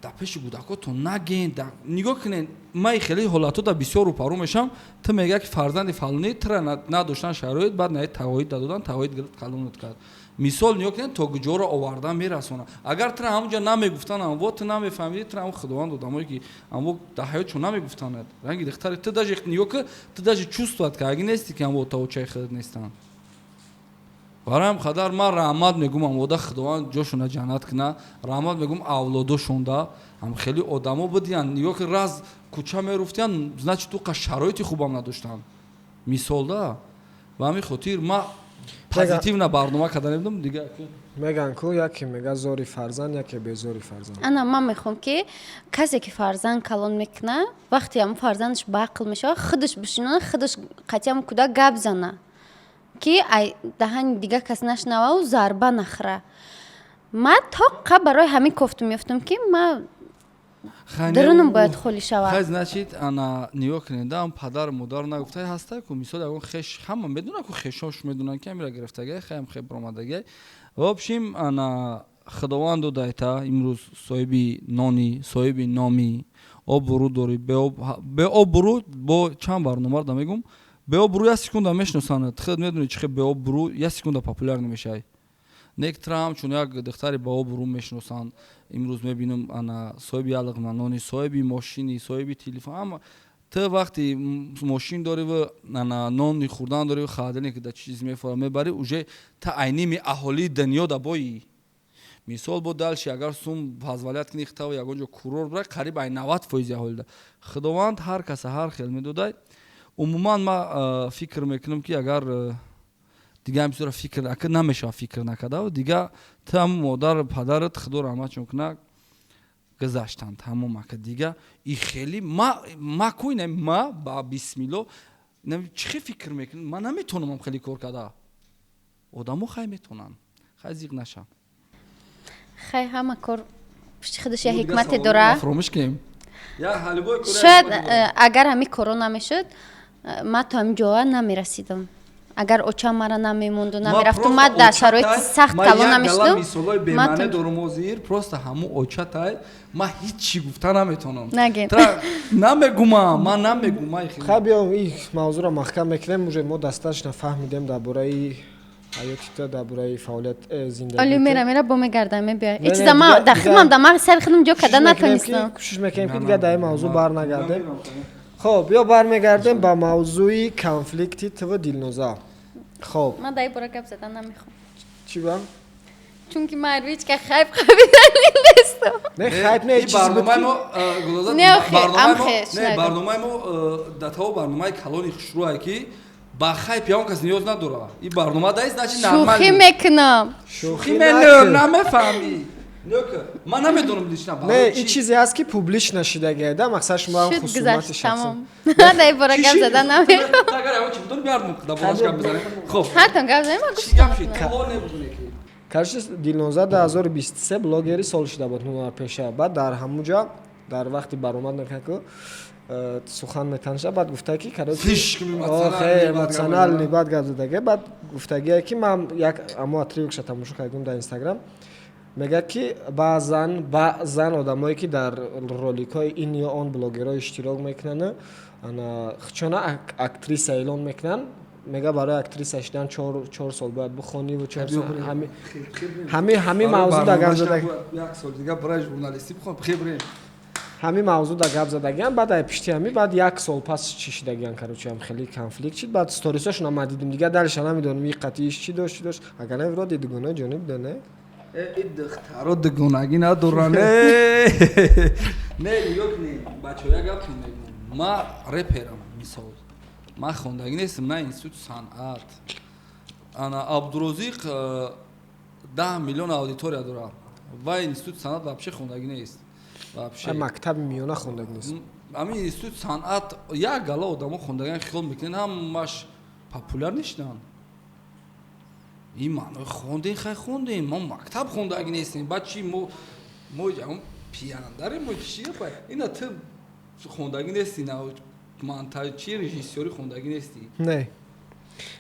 S2: дар пеши кӯдакотон наген. Нигоҳ кунед, ман хеле ҳолатҳо дар бисёр рӯпарӯ мешавам. Ту мега, ки фарзанди фалонӣ тира надоштан шароит, баъд наи тавоид дадодан, тавоид гирифт, калонат кард. Мисол, нигоҳ кунед, то куҷоро овардан мерасонад. Агар тира ҳамунҷа намегуфтан, амво ту намефаҳмидӣ, тира ҳам Худованд одамое ки амво дар ҳаётшон намегуфтанад, ранги духтари ту даже нигоҳ ки, ту даже чувствовать кардаги нести, ки амво тавочаи худат нестанд. Барои ҳам қадар ман раҳмат мегӯм амода, Худованд ҷошона ҷаннат куна. Раҳмат мегӯм авлодошонда, ҳам хеле одамо будиянд. Нигоҳ ки, раз кӯча меруфтиянд, значит, ӯ қа шароити хубам надоштанд, мисол да. Ба ҳамин хотир ма позитивна барнома карда набудам дига.
S3: Меган ку, яке мега зори фарзанд, яке безори фарзанд.
S1: Ана, ман мехоҳам, ки касе ки фарзанд калон мекуна, вақте ҳамн фарзандаш ба ақл мешавад, худаш бишинона, худаш қатъи ҳамн кӯдак гап зана, ки ай даҳани дигар кас нашнавау зарба нахӯра. Ман тоқа барои ҳамин кофтум ёфтум, ки ма дарунам бояд холӣ шавад.
S2: Хай, значит, ана нигоҳ кунед, ам падару модар нагуфтай ҳастай ку. Мисол, ягон хеш ҳама медонад ку, хешош медонанд, ки амира гирифтагай, хаям хе баромадагай. В общем, ана Худованд додайта, имрӯз соҳиби нони, соҳиби номи, обрӯ дорӣ. Беобрӯ бо чанд барномаро да мегум, беобрӯ як секунда мешиносанд. Худ медонӣ, чӣ хел беобрӯ як секунда популяр намешавӣ. Нек тра ҳамчун як духтари баобрӯ мешиносанд. Имрӯз мебинам, ана соҳиби як луқма нони, соҳиби мошини, соҳиби телефон. Ама ту вақти мошин дорӣ, ана нони хӯрдан дорӣ, холодильник да чиз мефора мебарӣ, уже та айними аҳолии дунё да бои. Мисол, бо дальше агар сум позволять кунӣ, хитав ягон ҷо курорт бирай, қариб ай 90% аҳолида. Худованд ҳар каса ҳар хел медодай. Умуман, ма фикр мекунам, ки агар дига ҳам чизро фикр ака намешавад, фикр накарда, дига ту ҳам модар падарат, Худо раҳматшон кунад, гузаштанд, тамом. Ака, дига и хеле ма ку ма ба бисмилло чӣ хел фикр мекунӣ? Ман наметавонам хеле кор карда. Одамо хай метавонанд, хай зиқ наша.
S1: Хай, ҳама кор пушти худаш як ҳикмате дорад.
S2: Фаромӯш кунем.
S1: Шояд агар ҳамин коро намешуд, ман то ҳамин ҷоа намерасидам. Агар очам мара намемонду, намерафту, ман дар шароити сахт калон намешудам.
S2: Мисолҳои бемаъне дорум ҳозир. Просто ҳамун очатай ман ҳичи гуфта наметавонам.
S1: Наген.
S2: Намегумам, ман намегум.
S3: Хай, биё, ин мавзӯъро маҳкам мекунем. Уже мо достаточно фаҳмидем дар бораи ҳаёти ту, дар бораи фаъолият, зиндагӣ.
S1: Оли мера, мера, бо мегардам, мебиёй. И чиза ма дар худам, дар мағзи сари худам ҷо карда натонистам.
S3: Кӯшиш мекунем, ки дигар дар ин мавзӯъ барнагардем. Хоб, биё, бармегардем ба мавзӯи конфликти ту Дилноза. Хоб.
S1: Ман дар ин бора гап задан намехоҳам.
S3: Чӣ ба?
S1: Чунки ман ҳеҷ ка хайп хабидани нестам.
S3: Не, хайп не.
S2: Чизи барномаи мо
S1: Не,
S2: не, барномаи мо датао барномаи калони хушрӯае, ки ба хайп ягон кас ниёз надорад. Ин барнома даи, значит, нормал.
S1: Шӯхӣ мекунам.
S2: Шӯхӣ намефаҳмӣ, ман намедонам лично.
S3: Не, ин чизе ҳаст, ки публично шидагия да, мақсад шумо ҳам хусумати шахсӣ.
S1: Ман дар ин бора гап задан намехоҳам.
S2: Агар ягон чи бидонӣ, биардум, дар бораш гап бизанем. Хоб.
S1: Ҳартон гап занем, ман гуфтам.
S3: Короче, Дилноза 2023 блогери сол шуда буд, ҳунарпеша. Баъд дар ҳамун ҷо дар вақти баромад мекунад, сухан метанша, баъд гуфта, ки эмоциональный баъд гап задага. Баъд гуфтагие, ки ман як амо отрывок ша тамошо кардем дар Инстаграм, мегӯяд, ки баъзан одамое, ки дар роликҳои ин ё он блогерҳо иштирок мекунанд, ана чона актриса эълон мекунанд, мега, барои актриса шудан 4 сол бояд бихониву ҳамин мавзӯъ да гап зада.
S2: Як сол дига барои журналистӣ бихон, хебрем.
S3: Ҳамин мавзӯъ да гап задагиан, баъд ай пишти ҳами, баъд як сол пас чӣ шидагиан, короче, ҳам хеле конфликт шид. Баъд сторисошона ма дидим, дигар далиша намедонам, и қатъиш чӣ дошт, чӣ дошт. Агар не, вроде дугона ҷониб да, не?
S2: И духтаро дугонагӣ надоранд. Не, нигоҳ кунед, бачаҳо, як гап мегӯям. Ма реперам, мисол, ман хондагӣ нестам, на институти санъат. Ана Абдурозиқ 10 миллион аудитория дорад ва институти санъат вообще хондагӣ нест, вообще.
S3: Мактаби миёна хондагӣ нест.
S2: Ҳамин институти санъат як гала одамо хондагиан хиёл мекунанд, ҳамаш популяр нишинанд. Ин маънои хондем, хай, хондем, мо мактаб хондагӣ нестем. Баъд чи, мо пияндарем? Мо чи? Ина ту хондагӣ нести, чи режиссёри хондагӣ нестӣ.
S3: Не,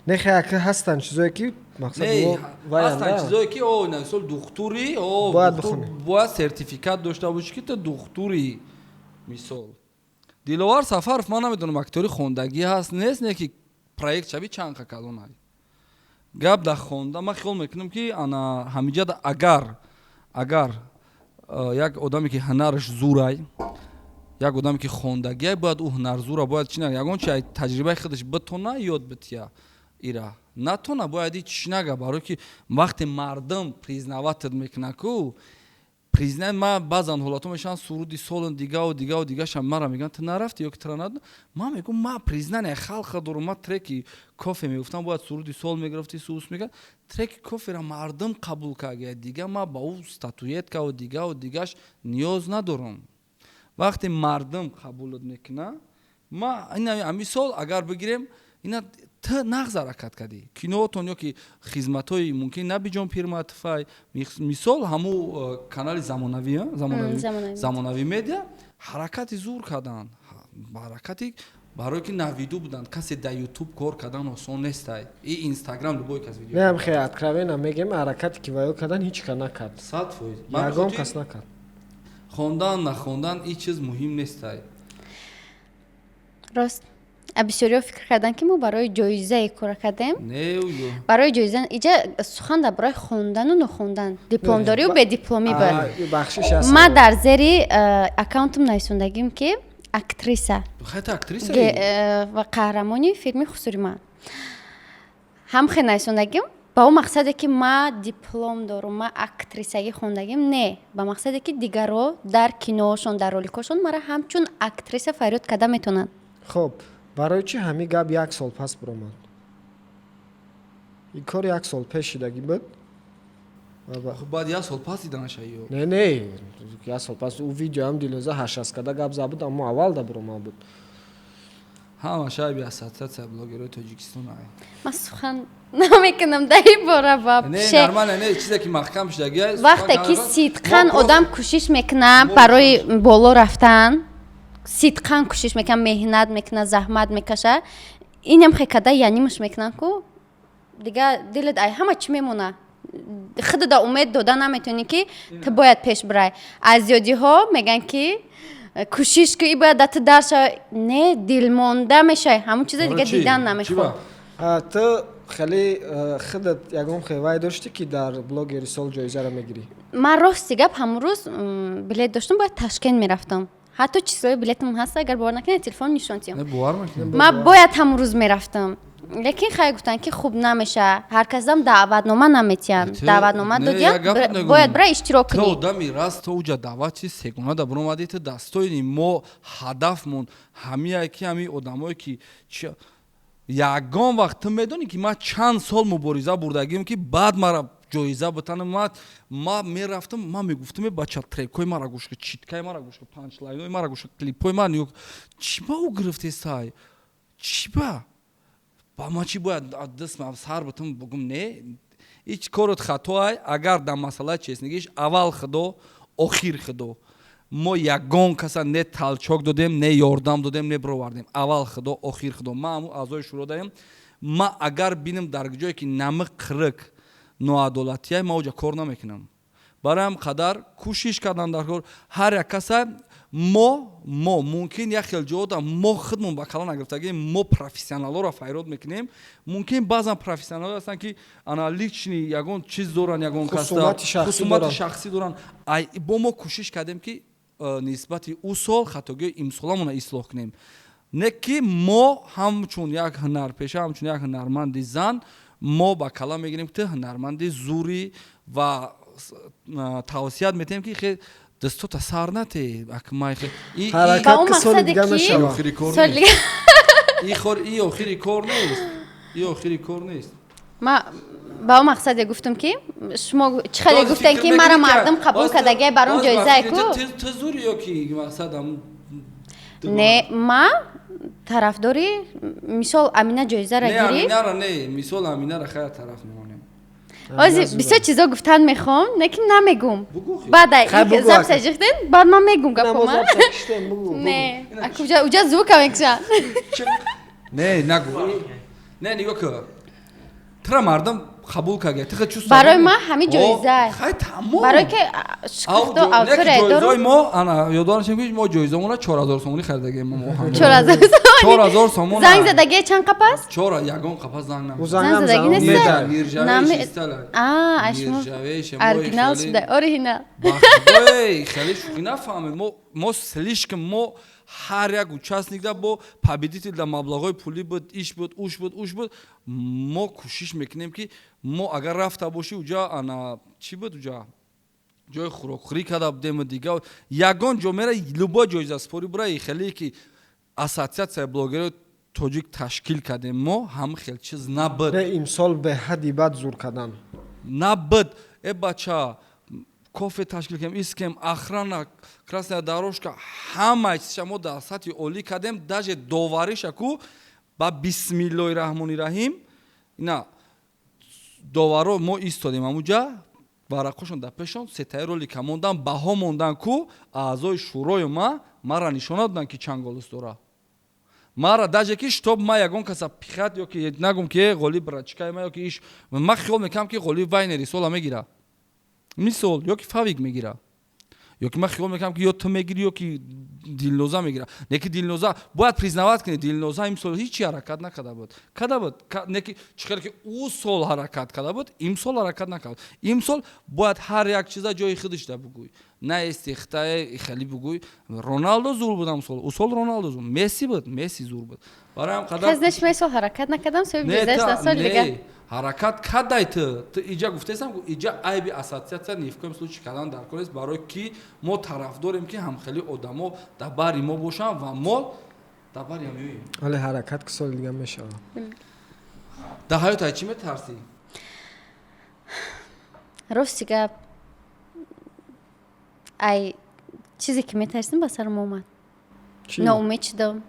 S3: не, хай, ака, ҳастанд чизое ки мақсад
S2: ҳастанд чизое ки, о, мисол, духтури, о, бояд сертификат дошта бошӣ, ки ту духтури. Мисол, Диловар Сафаров, ман намедонам, актёри хондагӣ ҳаст, нест, не ки проект шави чанд қа калонай. Гап дар хонда, ман хиёл мекунам, ки ана ҳамиҷада агар як одаме ки ҳунараш зурай, як одаме ки хондагиай, бояд ӯ ҳунарзура бояд чи, ягон чи таҷрибаи худаш битона ёд бития, ира натона бояд ҳеч нага, барое ки вақте мардум признавать мекунад ку признай. Ма баъзан ҳолатҳо мешаванд, суруди солн дигаву дигаву дигаша мара мегӯянд, ту нарафти ё ки тура над. Ман мегӯям, ма признание халқа дорум. Ма треки кофе мегуфтам, бояд суруди сол мегирифти, сус мекард. Треки кофера мардум қабул кард, дига ма ба ӯ статуэткаву дигаву дигаш ниёз надорам. Вақте мардум қабулат мекунад, ма ҳамин сол агар бигирем, ина ту нағз ҳаракат кардӣ, киноотон ё ки хизматҳои мумкин Набиҷон Пирматфай, мисол, ҳаму канали замонавӣ, Замонавӣ медиа ҳаракати зур карданд, ҳаракати барое ки навиду буданд. Касе дар Ютуб кор кардан осон нестай и Инстаграм любой кас видео.
S3: Не, хе, откровенно мегем, ҳаракате ки ваё кардан, ҳеҷ ка накард.
S2: 100%.
S3: Ягон кас накард.
S2: Хондан, нахондан, ин чиз муҳим нестай.
S1: Рост, бисёриҳо фикр карданд, ки мо барои ҷоизае кора кардем.
S2: Не.
S1: Барои ҷоиза иҷа сухан дар бораи хондану нохондан, дипломдорию бедипломӣ буд.
S3: Бахшиш аст.
S1: Ма дар зери аккаунтам нависондагим, ки актриса
S2: хайта актриса
S1: ва қаҳрамони филми «Хусури ман». Ҳам хел нависондагим ба он мақсаде, ки ма диплом дорум, ма актрисагӣ хондагим, не, ба мақсаде, ки дигарро дар киноошон, дар роликҳошон мара ҳамчун актриса фарёд карда метавонанд.
S3: Хоб, барои чӣ ҳамин гап як сол пас биромад? Ин кор як сол пеш шидагӣ буд.
S2: Баъд як сол пас диданаша ё?
S3: Не, як сол пас ӯ видеоам Дилоза ҳашаст карда гап зад буд, аммо аввал да биромад буд.
S2: Ҳама шайби ассотсиатсия блогерои Тоҷикистон ай.
S1: Ман сухан намекунам дар ин бора вообще.
S2: Не, нормально, не, чизе ки маҳкам шудагӣ.
S1: Вақте ки сидқан одам кӯшиш мекунад барои боло рафтан, сидқан кӯшиш мекунад, меҳнат мекунад, заҳмат мекашад, инам хекада янимаш мекунанд ку дига дилат ай ҳама чӣ мемона, худада умед дода наметавонӣ, ки ту бояд пеш бирай. Аз зиёдиҳо мегӯянд, ки кӯшиш ку, и бояд да ту дар шава. Не, дилмонда мешавӣ, ҳамон чиза дига дидан намехоҳ.
S3: Ту хеле худат ягон хевай доштӣ, ки дар блогери сол ҷоизаро мегирӣ?
S1: Ман, рости гап, ҳамон рӯз билет доштам, бояд Ташкент мерафтам. Ҳатто числои билетам ҳаст, агар бовар накунед, телефон нишон тиём. Ман бояд ҳамон рӯз мерафтам, лекин хай, гуфтанд, ки хуб намеша, ҳар касдам даъватнома наметиҳанд. Даъватнома додиям, бояд бира иштирок кунӣ.
S2: Ту одами раст, то уҷа даъват чи сегона да биромадӣ, ту дастоини мо. Ҳадафмон ҳамияе, ки ҳамин одамое ки ягон вақт, ту медонӣ, ки ман чанд сол мубориза бурдагим, ки баъд мара ҷоиза битанам. Ма мерафтам, ман мегуфтам: «Бача, трекҳои мара гӯш ка, читкаи мара гӯш ка, панчлайнои мара гӯш ка, клипҳои мара нигоҳ. Чӣ ба ӯ гирифтесай? Чӣ ба ман чӣ бояд даст сар битам, бугум? Не, ҳеҷ корот хатоай. Агар дар масъалаи честнигиш, аввал худо, охир худо, мо ягон каса не толчок додем, не ёрдам додем, не бировардем. Аввал худо, охир худо. Ман ҳамун аъзои шӯро даем. Ма агар бинам дар ҷое ки намиқ қирик ноадолатия, ма оҷа кор намекунам. Барои ҳам қадар кӯшиш кардан дар кор ҳар як каса. Мо мумкин як хел ҷода мо худмон ба кала нагирифтагем, мо профессионалҳоро файрод мекунем. Мумкин баъзан профессионалҳо ҳастанд, ки ана личный ягон чиз доранд, ягон каста хусумати шахсӣ доранд. Бо мо кӯшиш кардем, ки Нисбати ӯ сол хатогиҳои имсоламона ислоҳ кунем. Не ки мо ҳамчун як ҳунарпеша, ҳамчун як ҳунарманди зан, мо ба кала мегирем, ки ту ҳунарманди зурӣ ва тавсият метиҳем, ки хе дастота сар нате.
S3: Ҳаракат ки соли дига мешавад.
S2: И охири кор нест, и охири кор нест.
S1: Ма ба он мақсаде гуфтам, ки шумо чӣ хеле гуфтем, ки мара мардум қабул кардагиай, баром ҷоизае ку.
S2: Ту зури ё ки мақсад?
S1: Не, ма тарафдори, мисол, Амина ҷоизаро гирифт.
S2: Аминара не, мисол, Аминара хая тараф мемонем.
S1: Ҳозир бисёр чизо гуфтан мехоҳам, лекин намегум. Баъд запись жихтен, баъд ман мегум гапома. Не, уҷа звука мекушам.
S2: Не, нагу, не, нигоҳ ка, тра мардум қабул карда, ту чӯ.
S1: Барои ман ҳамин ҷоиза.
S2: Хай, тамом.
S1: Барое ки шукрто авторе
S2: дорум. Мо ана ёддор шем, ки мо ҷоизамона 4000 сомонӣ харидагем.
S1: 4000?
S2: 4000 сомон.
S1: Занг задагие чанд қапас?
S2: Чор, ягон қапас занг
S1: занг задаги нест. Оригинал шуда, оригинал.
S2: Хеле шӯхӣ нафаҳмед, мо слишком, мо ҳар як участник да бо победитель да маблағҳои пулӣ буд, иш буд, уш буд, уш буд. Мо кӯшиш мекунем, ки мо агар рафта бошӣ уҷа, ана чӣ буд, уҷа ҷои хӯрокхӯрӣ карда будем. Дига ягон ҷо мера, любой ҷоиза спорӣ бура, хеле ки ассотсиатсияи блогерои тоҷик ташкил кардем, мо ҳам хел чиз набуд.
S3: Имсол беҳадди бад зур кардан.
S2: Набуд. Э, бача, кофе ташкил кардем, искем, охрана, красная дорожка, ҳамаи чизша мо дар сатҳи олӣ кардем. Даже довариша ку ба бисмиллоҳи раҳмони раҳим ина доваро мо истодем, ҳамуҷа варақошон дар пешон, сетаи ролика мондан, баҳо мондан ку, аъзои шӯрои ма мара нишон надоданд, ки чанд голос дора. Мара даже ки чтоб ма ягон каса пихать ё ки нагум, ки ғолиб братчикаи ма ё ки иш. Ма хиёл мекунам, ки ғолиб Вайнер исола мегира, мисол, ё ки Фавик мегира, ё ки ман хиёл мекунам, ки ё ту мегирӣ, ё ки Дилноза мегира. Не ки Дилноза, бояд признавать кунед, Дилноза имсол ҳичи ҳаракат накарда буд, карда буд, не ки чӣ хеле ки ӯ сол ҳаракат карда буд, имсол ҳаракат накард. Имсол бояд ҳар як чиза ҷои худашда бугӯй, на истихтае хеле бугӯй. Роналдо зур буд амсол, ӯ сол Роналдо зур, Месси буд, Месси зур буд. Барои ҳам қадар
S1: Казнеш сол ҳаракат накардам, соҳиби ҷоизааш соли дигар.
S2: Ҳаракат кадай ту. Ту иҷа гуфтесам, иҷа айби ассотсиатсия ни в коем случае кардан дар кор нест, барои ки мо тарафдорем, ки ҳамхели одамо дар бари мо бошанд ва мо дар бари ҳам.
S3: Вале ҳаракат ки соли дига мешавад.
S2: Дар ҳаёт ай чӣ метарсӣ?
S1: Рости гап, ай чизе ки метарсим, ба сарам омад, ноумед шудам.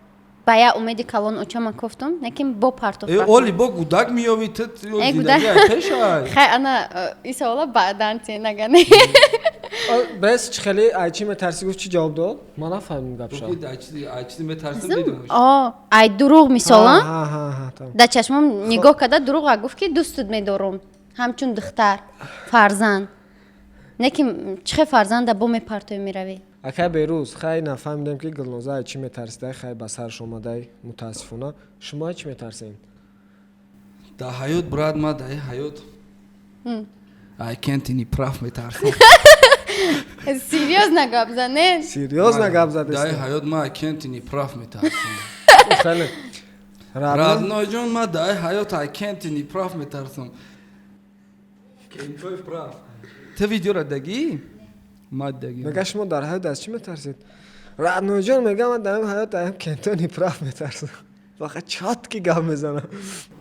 S1: Ба як умеди калон очама кофтум, лекин бо партоф.
S2: Э, оли бо гудак меёви ту.
S1: Пешай. Хай, ана ин савола баъдан те нагане.
S3: Бес, чӣ хеле ай чӣ метарсӣ гуфт, чӣ ҷавоб дод? Ман нафаҳмидам гапша.
S1: Ай дурӯғ, мисолан, дар чашмом нигоҳ карда дурӯға гуфт, ки дӯстут медорум ҳамчун духтар, фарзанд, не ки чӣ хел фарзанда бо мепартоӣ, меравӣ.
S3: Акай Берӯз, хай, нафаҳмидем, ки Гулноза ай чӣ метарсидай. Хай, ба сарш омадай, мутаассифона. Шумо ай чӣ метарсед?
S2: Дар ҳаёт, брат, ма дар ҳаёт ай кентини прав метарсам.
S1: Серьёзно гап занед.
S3: Серьёзно гап
S2: Дар
S3: задест.
S2: ҳаёт ма ай кентини прав метарсам.
S3: Хеле
S2: Родной ҷон, ма дар ҳаёт ай кентини прав метарсам. Кентои прав, ту видеора дагӣ, ма дагӣ.
S3: Мега, шумо дар ҳаёт аз чӣ метарсед, родной ҷон? Мега, ман дар ҳаёт аз кентони прав метарсам. Фақат чёткий гап мезанам.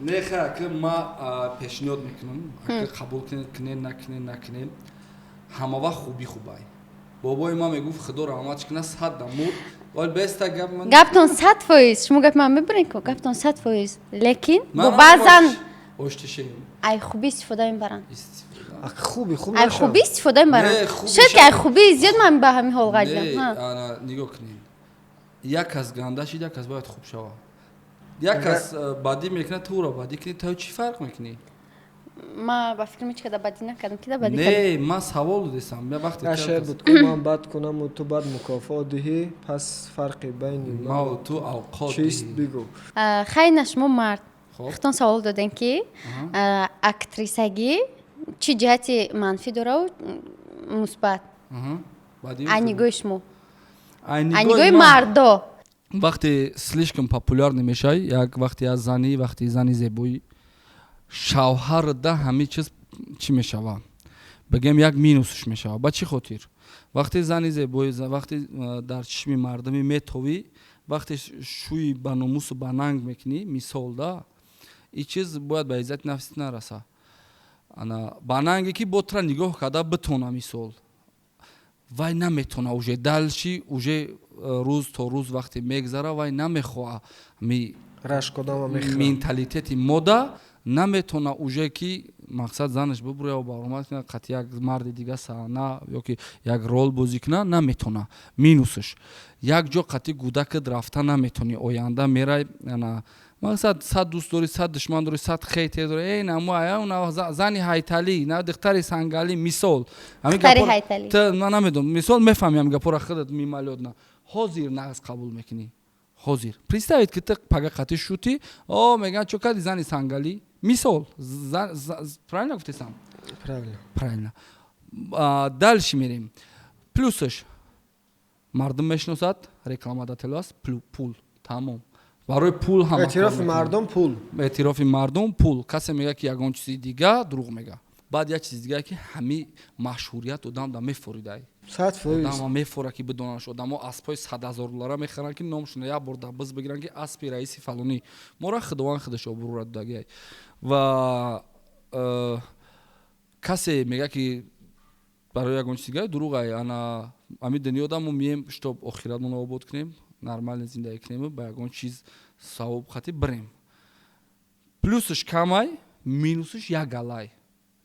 S2: Не, хай, ака, ма пешниҳод мекунам, ака, қабул кунед, кунед, накунед, накунед. Ҳама вақт хубӣ хубай. Бобои ман мегуфт, худо раҳматш кунад, сад да мурд, вале беста гап ман.
S1: Гаптон 100%. Шумо гапи ман мебуред ку, гаптон 100%, лекин бо баъзан
S2: оштишем.
S1: Ай хубӣ истифода мебаранд.
S3: Ак хуби хуб.
S1: Ай хубӣ истифода мебаранд. Шояд ки ай хубӣ зиёд ман ба ҳамин ҳол ғалидам.
S2: Нигоҳ кунед, як кас ганда шид, як кас бояд хуб шавад. Як кас бадӣ мекунад, ту ӯро бадӣ кунӣ, ту чӣ фарқ мекунӣ?
S1: Ма ба фикр мечи када бадӣ накардам, ки да бадӣ.
S2: Не, ман савол додесам. Я вақте
S3: Я шеър буд ку: ман бад кунаму ту бад мукофот диҳӣ, пас фарқи байни
S2: маву ту авқот
S3: чист, бигӯ.
S1: Хай, на, шумо мард худтон савол додем, ки актрисагӣ чӣ ҷиҳати манфӣ дораву мусбат, ай нигоҳи шумо.
S2: Ай
S1: Ай нигоҳи мардо.
S2: Вақте слишком популярный мешавӣ, як вақте аз зани, вақте зани зебоӣ, шавҳарда ҳамин чиз чӣ мешава, бигем, як минусш мешава. Ба чӣ хотир? Вақте зани зебоӣ, вақте дар чишми мардумӣ метовӣ, вақте шӯи ба номусу ба нанг мекунӣ, мисол да, ин чиз бояд ба иззати нафсит нараса. Ана ба нанге ки бо тура нигоҳ карда битона, мисол, вай наметона уже дальше, уже рӯз то рӯз вақте мегзара, вай намехоҳа ми
S3: Рашкодама мехӯрад.
S2: Менталитети мода наметона уже ки мақсад занаш бубуря баромад кунад, қати як марди дига саҳна ё ки як рол бозӣ кунад, наметона. Минусш, як ҷо қати гудакат рафта наметонӣ. Оянда мерай, ана мақсад, 100 дӯст дорӣ, 100 душман дорӣ, 100 хейтер дорӣ. Эй, намо ая зани ҳайталӣ, на духтари сангалӣ, мисол. Ҳамин
S1: Духтари
S2: гапҳоро-
S1: ҳайталӣ.
S2: Ман намедонам, мисол, мефаҳмӣ, ҳамин гапҳоро худат мималёдна ҳозир нағз қабул мекунӣ. Ҳозир представить, ки ту пага қати шутӣ, о, мегӯянд, чо кади, зани сангалӣ, мисол. Правильно гуфтесам?
S3: Правильно.
S2: Правильно. Дальше мерем. Плюсш: мардум мешиносад, рекламодатель аст, пул, тамом. Барои пул ҳама кор
S3: Эътирофи
S2: мекунад.
S3: мардум, пул.
S2: Эътирофи мардум, пул. Касе мегӯяд, ки ягон чизи дига, дурӯғ мега. Баъд як чизи дига, ки ҳами машҳурият одам да мефоридай.
S3: 100%.
S2: Одама мефора, ки бидонаш. Одамо аспҳои 100 000 доллара мехаранд, ки номшона як бор дар биз бигиранд, ки аспи раиси фалонӣ. Мора худованд худаш обрӯра додагиай. Ва касе мега, ки барои ягон чизи дига, дурӯғай. Ана ами дунё да мо мием, чтоб охиратмонро обод кунем, нормально зиндагӣ кунем, ба ягон чиз савоб хати бирем. Плюсш камай, минусш як галай.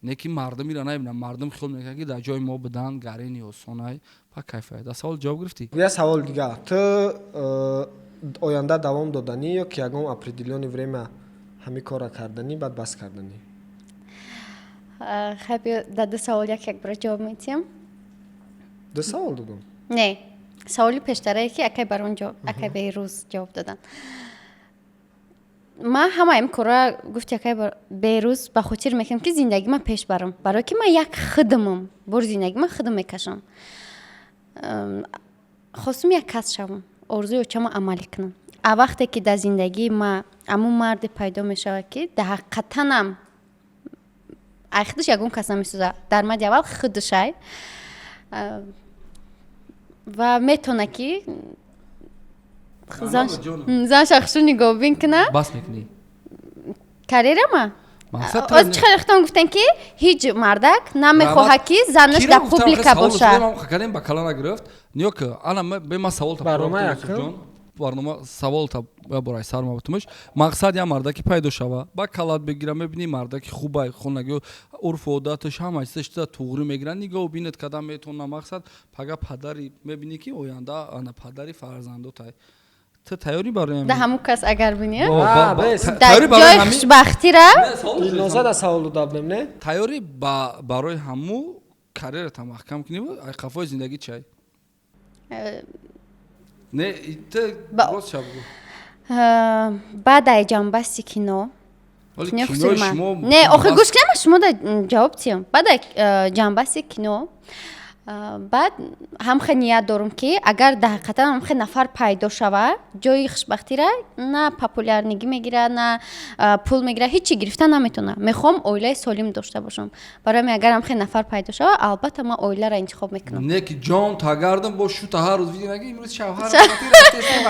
S2: Не ки мардум ира набинам, мардум хиёл мекунад, ки дар ҷои мо будан гарени осонай па кайфай. Дар савол ҷавоб гирифтӣ?
S3: Як савол дига: ту оянда давом доданӣ ё ки ягон определённый время ҳамин корро карданӣ, баъд бас карданӣ?
S1: Хай, биё, дар ду савол як як бора ҷавоб медиҳам.
S3: Ду савол додум.
S1: Не, саволи пештарае, ки акай барон ҷавоб, акай Беҳрӯз ҷавоб доданд. Ман ҳама ин корро, гуфти акай Беҳрӯз, ба хотир мекунам, ки зиндагӣ ман пеш барам, барое ки ман як худамам, бори зиндагӣ ман худам мекашам. Хостум як кас шавам, орзуи очамо амалӣ кунам. А вақте ки дар зиндагии ма амун марде пайдо мешавад, ки дар ҳақиқатанам ай худаш ягон кас намесӯзад, дар мади аввал худашай ва метавона, ки занша хушу нигоҳбин кунад.
S2: Бас мекунӣ?
S1: Карьерама?
S2: Мақсад
S1: Оз чӣ хеле худтон гуфтем, ки ҳеҷ мардак намехоҳад, ки занаш дар публика бошад.
S2: Кардем, ба кала нагирифт. Ниё ки ана бе ма савол.
S3: Барнома якум?
S2: Барнома савол та борай сар ма бутумаш. Мақсад, я мардаки пайдо шава, ба калат бигира, мебини, мардаки хубай, хонаги, урфу одаташ, ҳама чизаш та туғрӣ мегирад, нигоҳ бинед кадам метавона. Мақсад, пага падари мебинӣ, ки оянда ана падари фарзандотай. Ту тайёрӣ барои
S1: Да ҳамун кас агар бинӣ,
S3: А, бес.
S1: дар ҷои хушбахтира.
S3: Дилнозада савол дода будем, не?
S2: Тайёрӣ барои ҳаму карьерата маҳкам кунӣ, ай қафои зиндагӣ чай? Не, ту рост шаб гӯ.
S1: Баъд ай ҷанбасти кино.
S2: Вале
S1: Кино
S2: кинои
S1: хусури ман.
S2: шумо
S1: Не, охи, гӯш кунем, шумо да ҷавоб тиём. Баъд ай ҷанбасти кино, баъд ҳамхе ният дорум, ки агар дар ҳақиқатан ҳамхе нафар пайдо шава, ҷои хушбахтира на популярнигӣ мегирад, на пул мегирад, ҳеҷ чи гирифта наметавонад. Мехоҳам оилаи солим дошта бошам. Барои ҳамин, агар ҳамхе нафар пайдо шава, албатта ман оиларо интихоб мекунам.
S2: Не ки ҷон тагардам бо шута ҳар рӯз видео наги, имрӯз шавҳар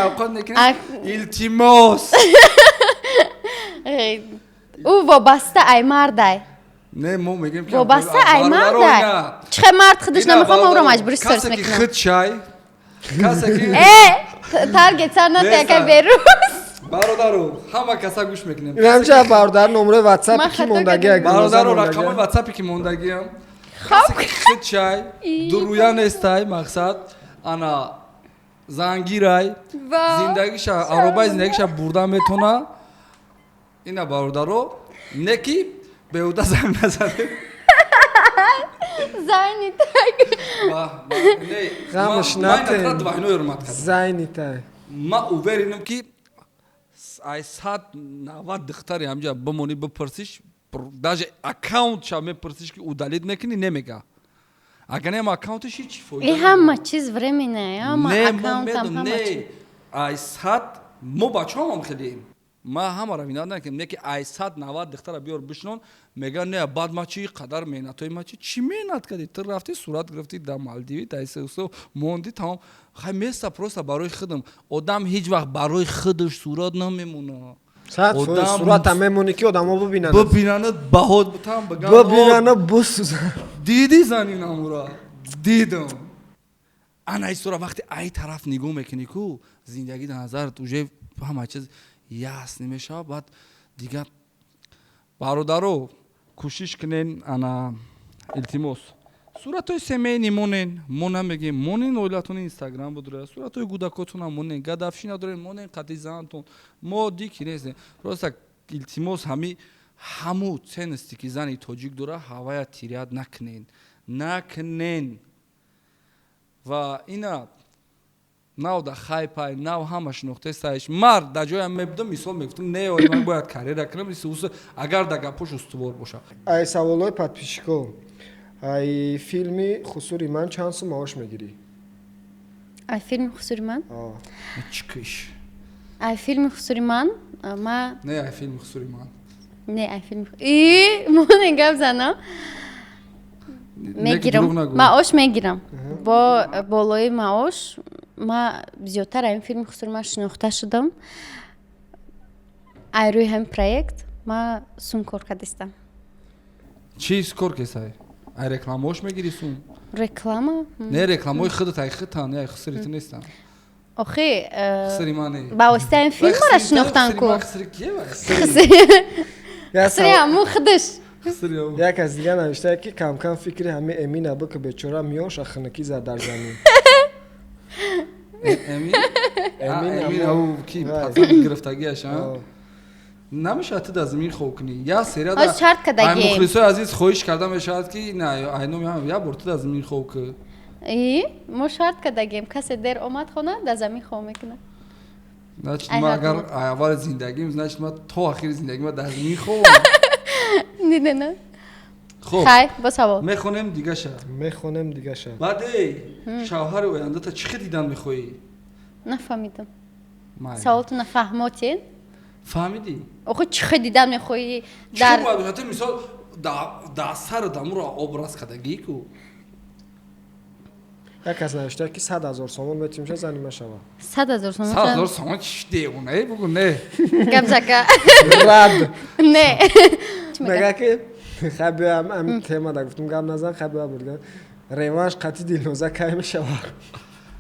S2: авқот мекунем, илтимос.
S1: Ӯ вобаста ай мардай.
S2: Не, мо мегӯем ки
S1: Вобаста ай
S2: бародаро,
S1: мардай.
S2: ина.
S1: Чӣ хел мард худаш
S2: Ина,
S1: намехоҳам, ман ӯро
S2: бародаро,
S1: маҷбурӣ сторис
S2: касе ки
S1: мекунам.
S2: худ шай, касе ки
S1: Э, таргет сар
S2: Неста.
S1: натякай, Берӯз.
S2: Бародаро, ҳама каса гӯш мекунем.
S3: Инамча, бародар, номрои ватсапи
S1: Ман
S3: ки
S1: хато
S3: мондагӣ?
S1: кардам.
S2: Бародаро, рақамои ватсапи ки мондагиам, касе ки худ шай, дуруя нестай, мақсад, ана зангирай, зиндагиша, аробаи зиндагиша бурда метона. Ина, бародаро, не ки беҳуда занг назадем.
S1: Зайни так.
S2: Не,
S3: Ғамаш
S2: ман
S3: натен.
S2: инатра двойной ҳурмат кардам.
S3: Зайнитай.
S2: Ман уверенам, ки ай 190 духтари ҳамҷа бимонӣ, бипурсиш, даже аккаунтша мепурсиш, ки удалить мекунӣ, немега. Агар не, аккаунташ ҳичи фоида.
S1: И ҳама чиз временное, ҳама.
S2: Не, мо
S1: аккаунтам
S2: медум
S1: ҳама
S2: не
S1: чиз.
S2: Ай сад мо бачаҳомам хелем, ма ҳамаро винат накунем, не ки ай 190 духтара биёр бишнон, мегӯян: не, баъд ма чи қадар меҳнатҳои ма чи чӣ меҳнат кардӣ? Ту рафтӣ, сурат гирифтӣ, дар Малдиви дар сусу монди, тамом. Хай, места просто барои худам. Одам ҳеҷ вақт барои худаш сурат намемонад.
S3: 100% сурата мемонӣ, ки одамо бибинанд.
S2: Бибинанд, баҳот бутам, биган:
S3: бибинанд, бисӯзанд.
S2: Диди, зани намура дидам. Ана истора, вақте ай тараф нигоҳ мекунӣ ку, зиндагӣ дар назарат уже ҳама чиз ясн мешавад. Баъд дигар, бародаро, кӯшиш кунен, ана, илтимос, суратҳои семейный монен, мо намегем, монен, оилатони Инстаграм будра, суратҳои кӯдакотона монен, гадавши надорен, монен қати занатон, мо дики нестем. Просто илтимос, ҳами ҳаму ценности, ки зани тоҷик дора, ҳавая терять накунен, накунен. Ва ина нав да хайпай, нав ҳама шинохтесаиш. Мард дар ҷоям мебудам, мисол мегуфтам: не, ой, ман бояд карьера кунам. Агар да гапош устувор бошад.
S3: Ай саволҳои подписчико: ай филми «Хусури ман» чанд сум маош мегирӣ?
S1: Ай филми «Хусури ман»?
S2: Чикиш.
S1: Ай филми «Хусури ман» ма
S2: Не, ай филми «Хусури ман».
S1: Не, ай филми и моне гап занам, мегирам, маош мегирам. Бо болои маош ма зиёдтар ай филми «Хусури ман» шинохта шудам. Ай рӯи ҳамин проект ма сум кор кардистам.
S2: Чӣ кор кесай? Ай рекламаош мегири сум?
S1: Реклама.
S2: Не, рекламаои худат, ай худтан, ай хусури ту нестан.
S1: Охи,
S2: хусури ман не.
S1: Ба воситаи ин филм мара шинохтан ку. Хусури ҳамун худаш.
S3: Як аз дигар навиштае, ки камкам фикри ҳами Эмина бу, ки бечора миёша хунукӣ зад дар замин.
S2: Эмин ки гирифтагиаш намешавад, ту дар замин хоб кунӣ, як серия.
S1: Шарт кардагӣ.
S2: Мухлисои азиз, хоҳиш карда мешавад, ки на айном як бор ту дар замин хоб кун.
S1: И мо шарт кардагем: касе дер омад хона, дар замин хоб мекунад.
S2: Значит, ма агар аввали зиндагим, значит, ма то охири зиндагим дар замин хобам.
S1: Дидена.
S2: Хоб.
S1: Хай, бо савол.
S2: Мехонем дигаша.
S3: Мехонем дигаша.
S2: Баъд, эй, шавҳари ояндата чӣ хел дидан мехоҳӣ?
S1: Нафаҳмидам саволту, нафаҳмотен.
S2: Фаҳмидӣ?
S1: Охо, чӣ хел дидан мехоҳӣ?
S2: Дар мисол, дар сару дамуро образ кардагӣ ку.
S3: Як кас навишта, ки 100 000 сомон метимша, зани машава.
S1: 100 000 сомон?
S2: 100 000 сомон чи, девонае? Бугу не.
S1: Гап зака.
S3: Рад.
S1: Не.
S3: Мега, ки хай биям, ами тема да гуфтум, гап назан, хай биям, бурган реванш қати Дилноза кай мешава?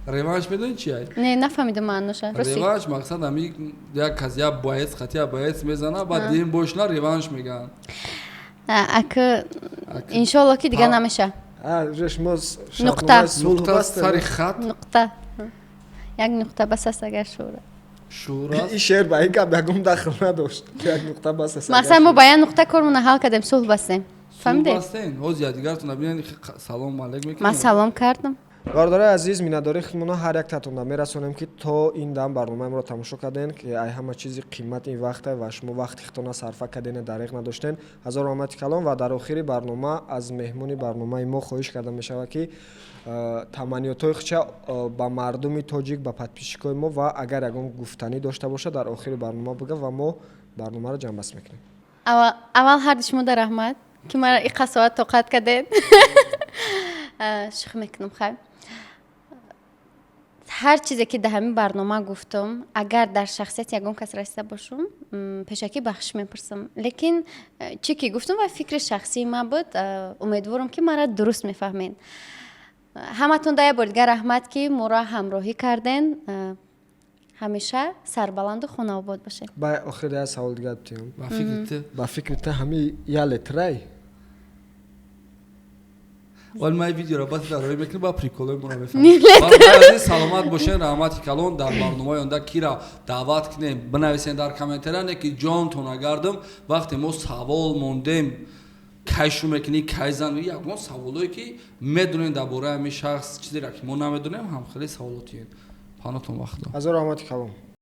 S2: Реванш медонӣ чи ай?
S1: Не, нафаҳмидам маъноша.
S2: Реванш мақсад ами як кас як боец қати як боец мезана, баъд дим бошна, реванш мегӯянд.
S1: Ака, иншоалло, ки дига намеша.
S3: Шумо.
S1: Нуқта.
S2: Нуқта сари хат.
S1: Нуқта, як нуқта бас аст, агар шура.
S2: Шура.
S3: Ин шеър ба ин гап ягон дахл надошт. Як нуқта бас аст.
S1: Мақсад, мо ба як нуқта кормона ҳал кардем, сулҳ бастем. Фаҳмидед?
S2: Бастем. Ҳозир якдигаратон бинед, салом алейк мекунем.
S1: Ман салом кардам.
S3: Бародарои азиз, миннатдории худмонро ҳар яктатонда мерасонем, ки то ин дам барномаи моро тамошо кардем, ки ай ҳама чизи қимат ин вақта ва шумо вақти худтона сарфа кардена, дариқ надоштен. Ҳазор раҳмати калон. Ва дар охири барнома аз меҳмони барномаи мо хоҳиш карда мешавад, ки таманниётҳои худша ба мардуми тоҷик, ба подписчикои мо ва агар ягон гуфтанӣ дошта бошад, дар охири барнома бига ва мо барномаро ҷамъбаст мекунем.
S1: Аввал ҳарду шумо да раҳмат, ки маро иқа соат тоқат кардед. Шӯхӣ мекунам. Хай, ҳар чизе ки дар ҳамин барнома гуфтам, агар дар шахсияти ягон кас расида бошум, пешакӣ бахшиш мепурсам. Лекин чӣ ки гуфтам ва фикри шахсии ман буд. Умедворам, ки маро дуруст мефаҳмед. Ҳаматон да як бори дигар раҳмат, ки моро ҳамроҳӣ карден. Ҳамеша сарбаланду хонаобод бошед.
S3: Ба охир як савол дигар битиём.
S2: Ба фикри ту.
S3: Ба фикри ту, ҳами я литрай?
S2: Вале ман видеоро баъд дарои мекунем, ба приколои моро мефаҳмам. Саломат бошен, раҳмати калон. Дар барномаи оянда кира даъват кунем, бинависен дар комментария. Не ки ҷонтона гардам, вақте мо савол мондем, кай шу мекунӣ, кай зан, ягон саволое ки медонем дар бораи ҳамин шахс, чизеро ки мо намедонем, ҳам хеле саволотиен. Панотон вақт.
S3: Ҳазор раҳмати калон.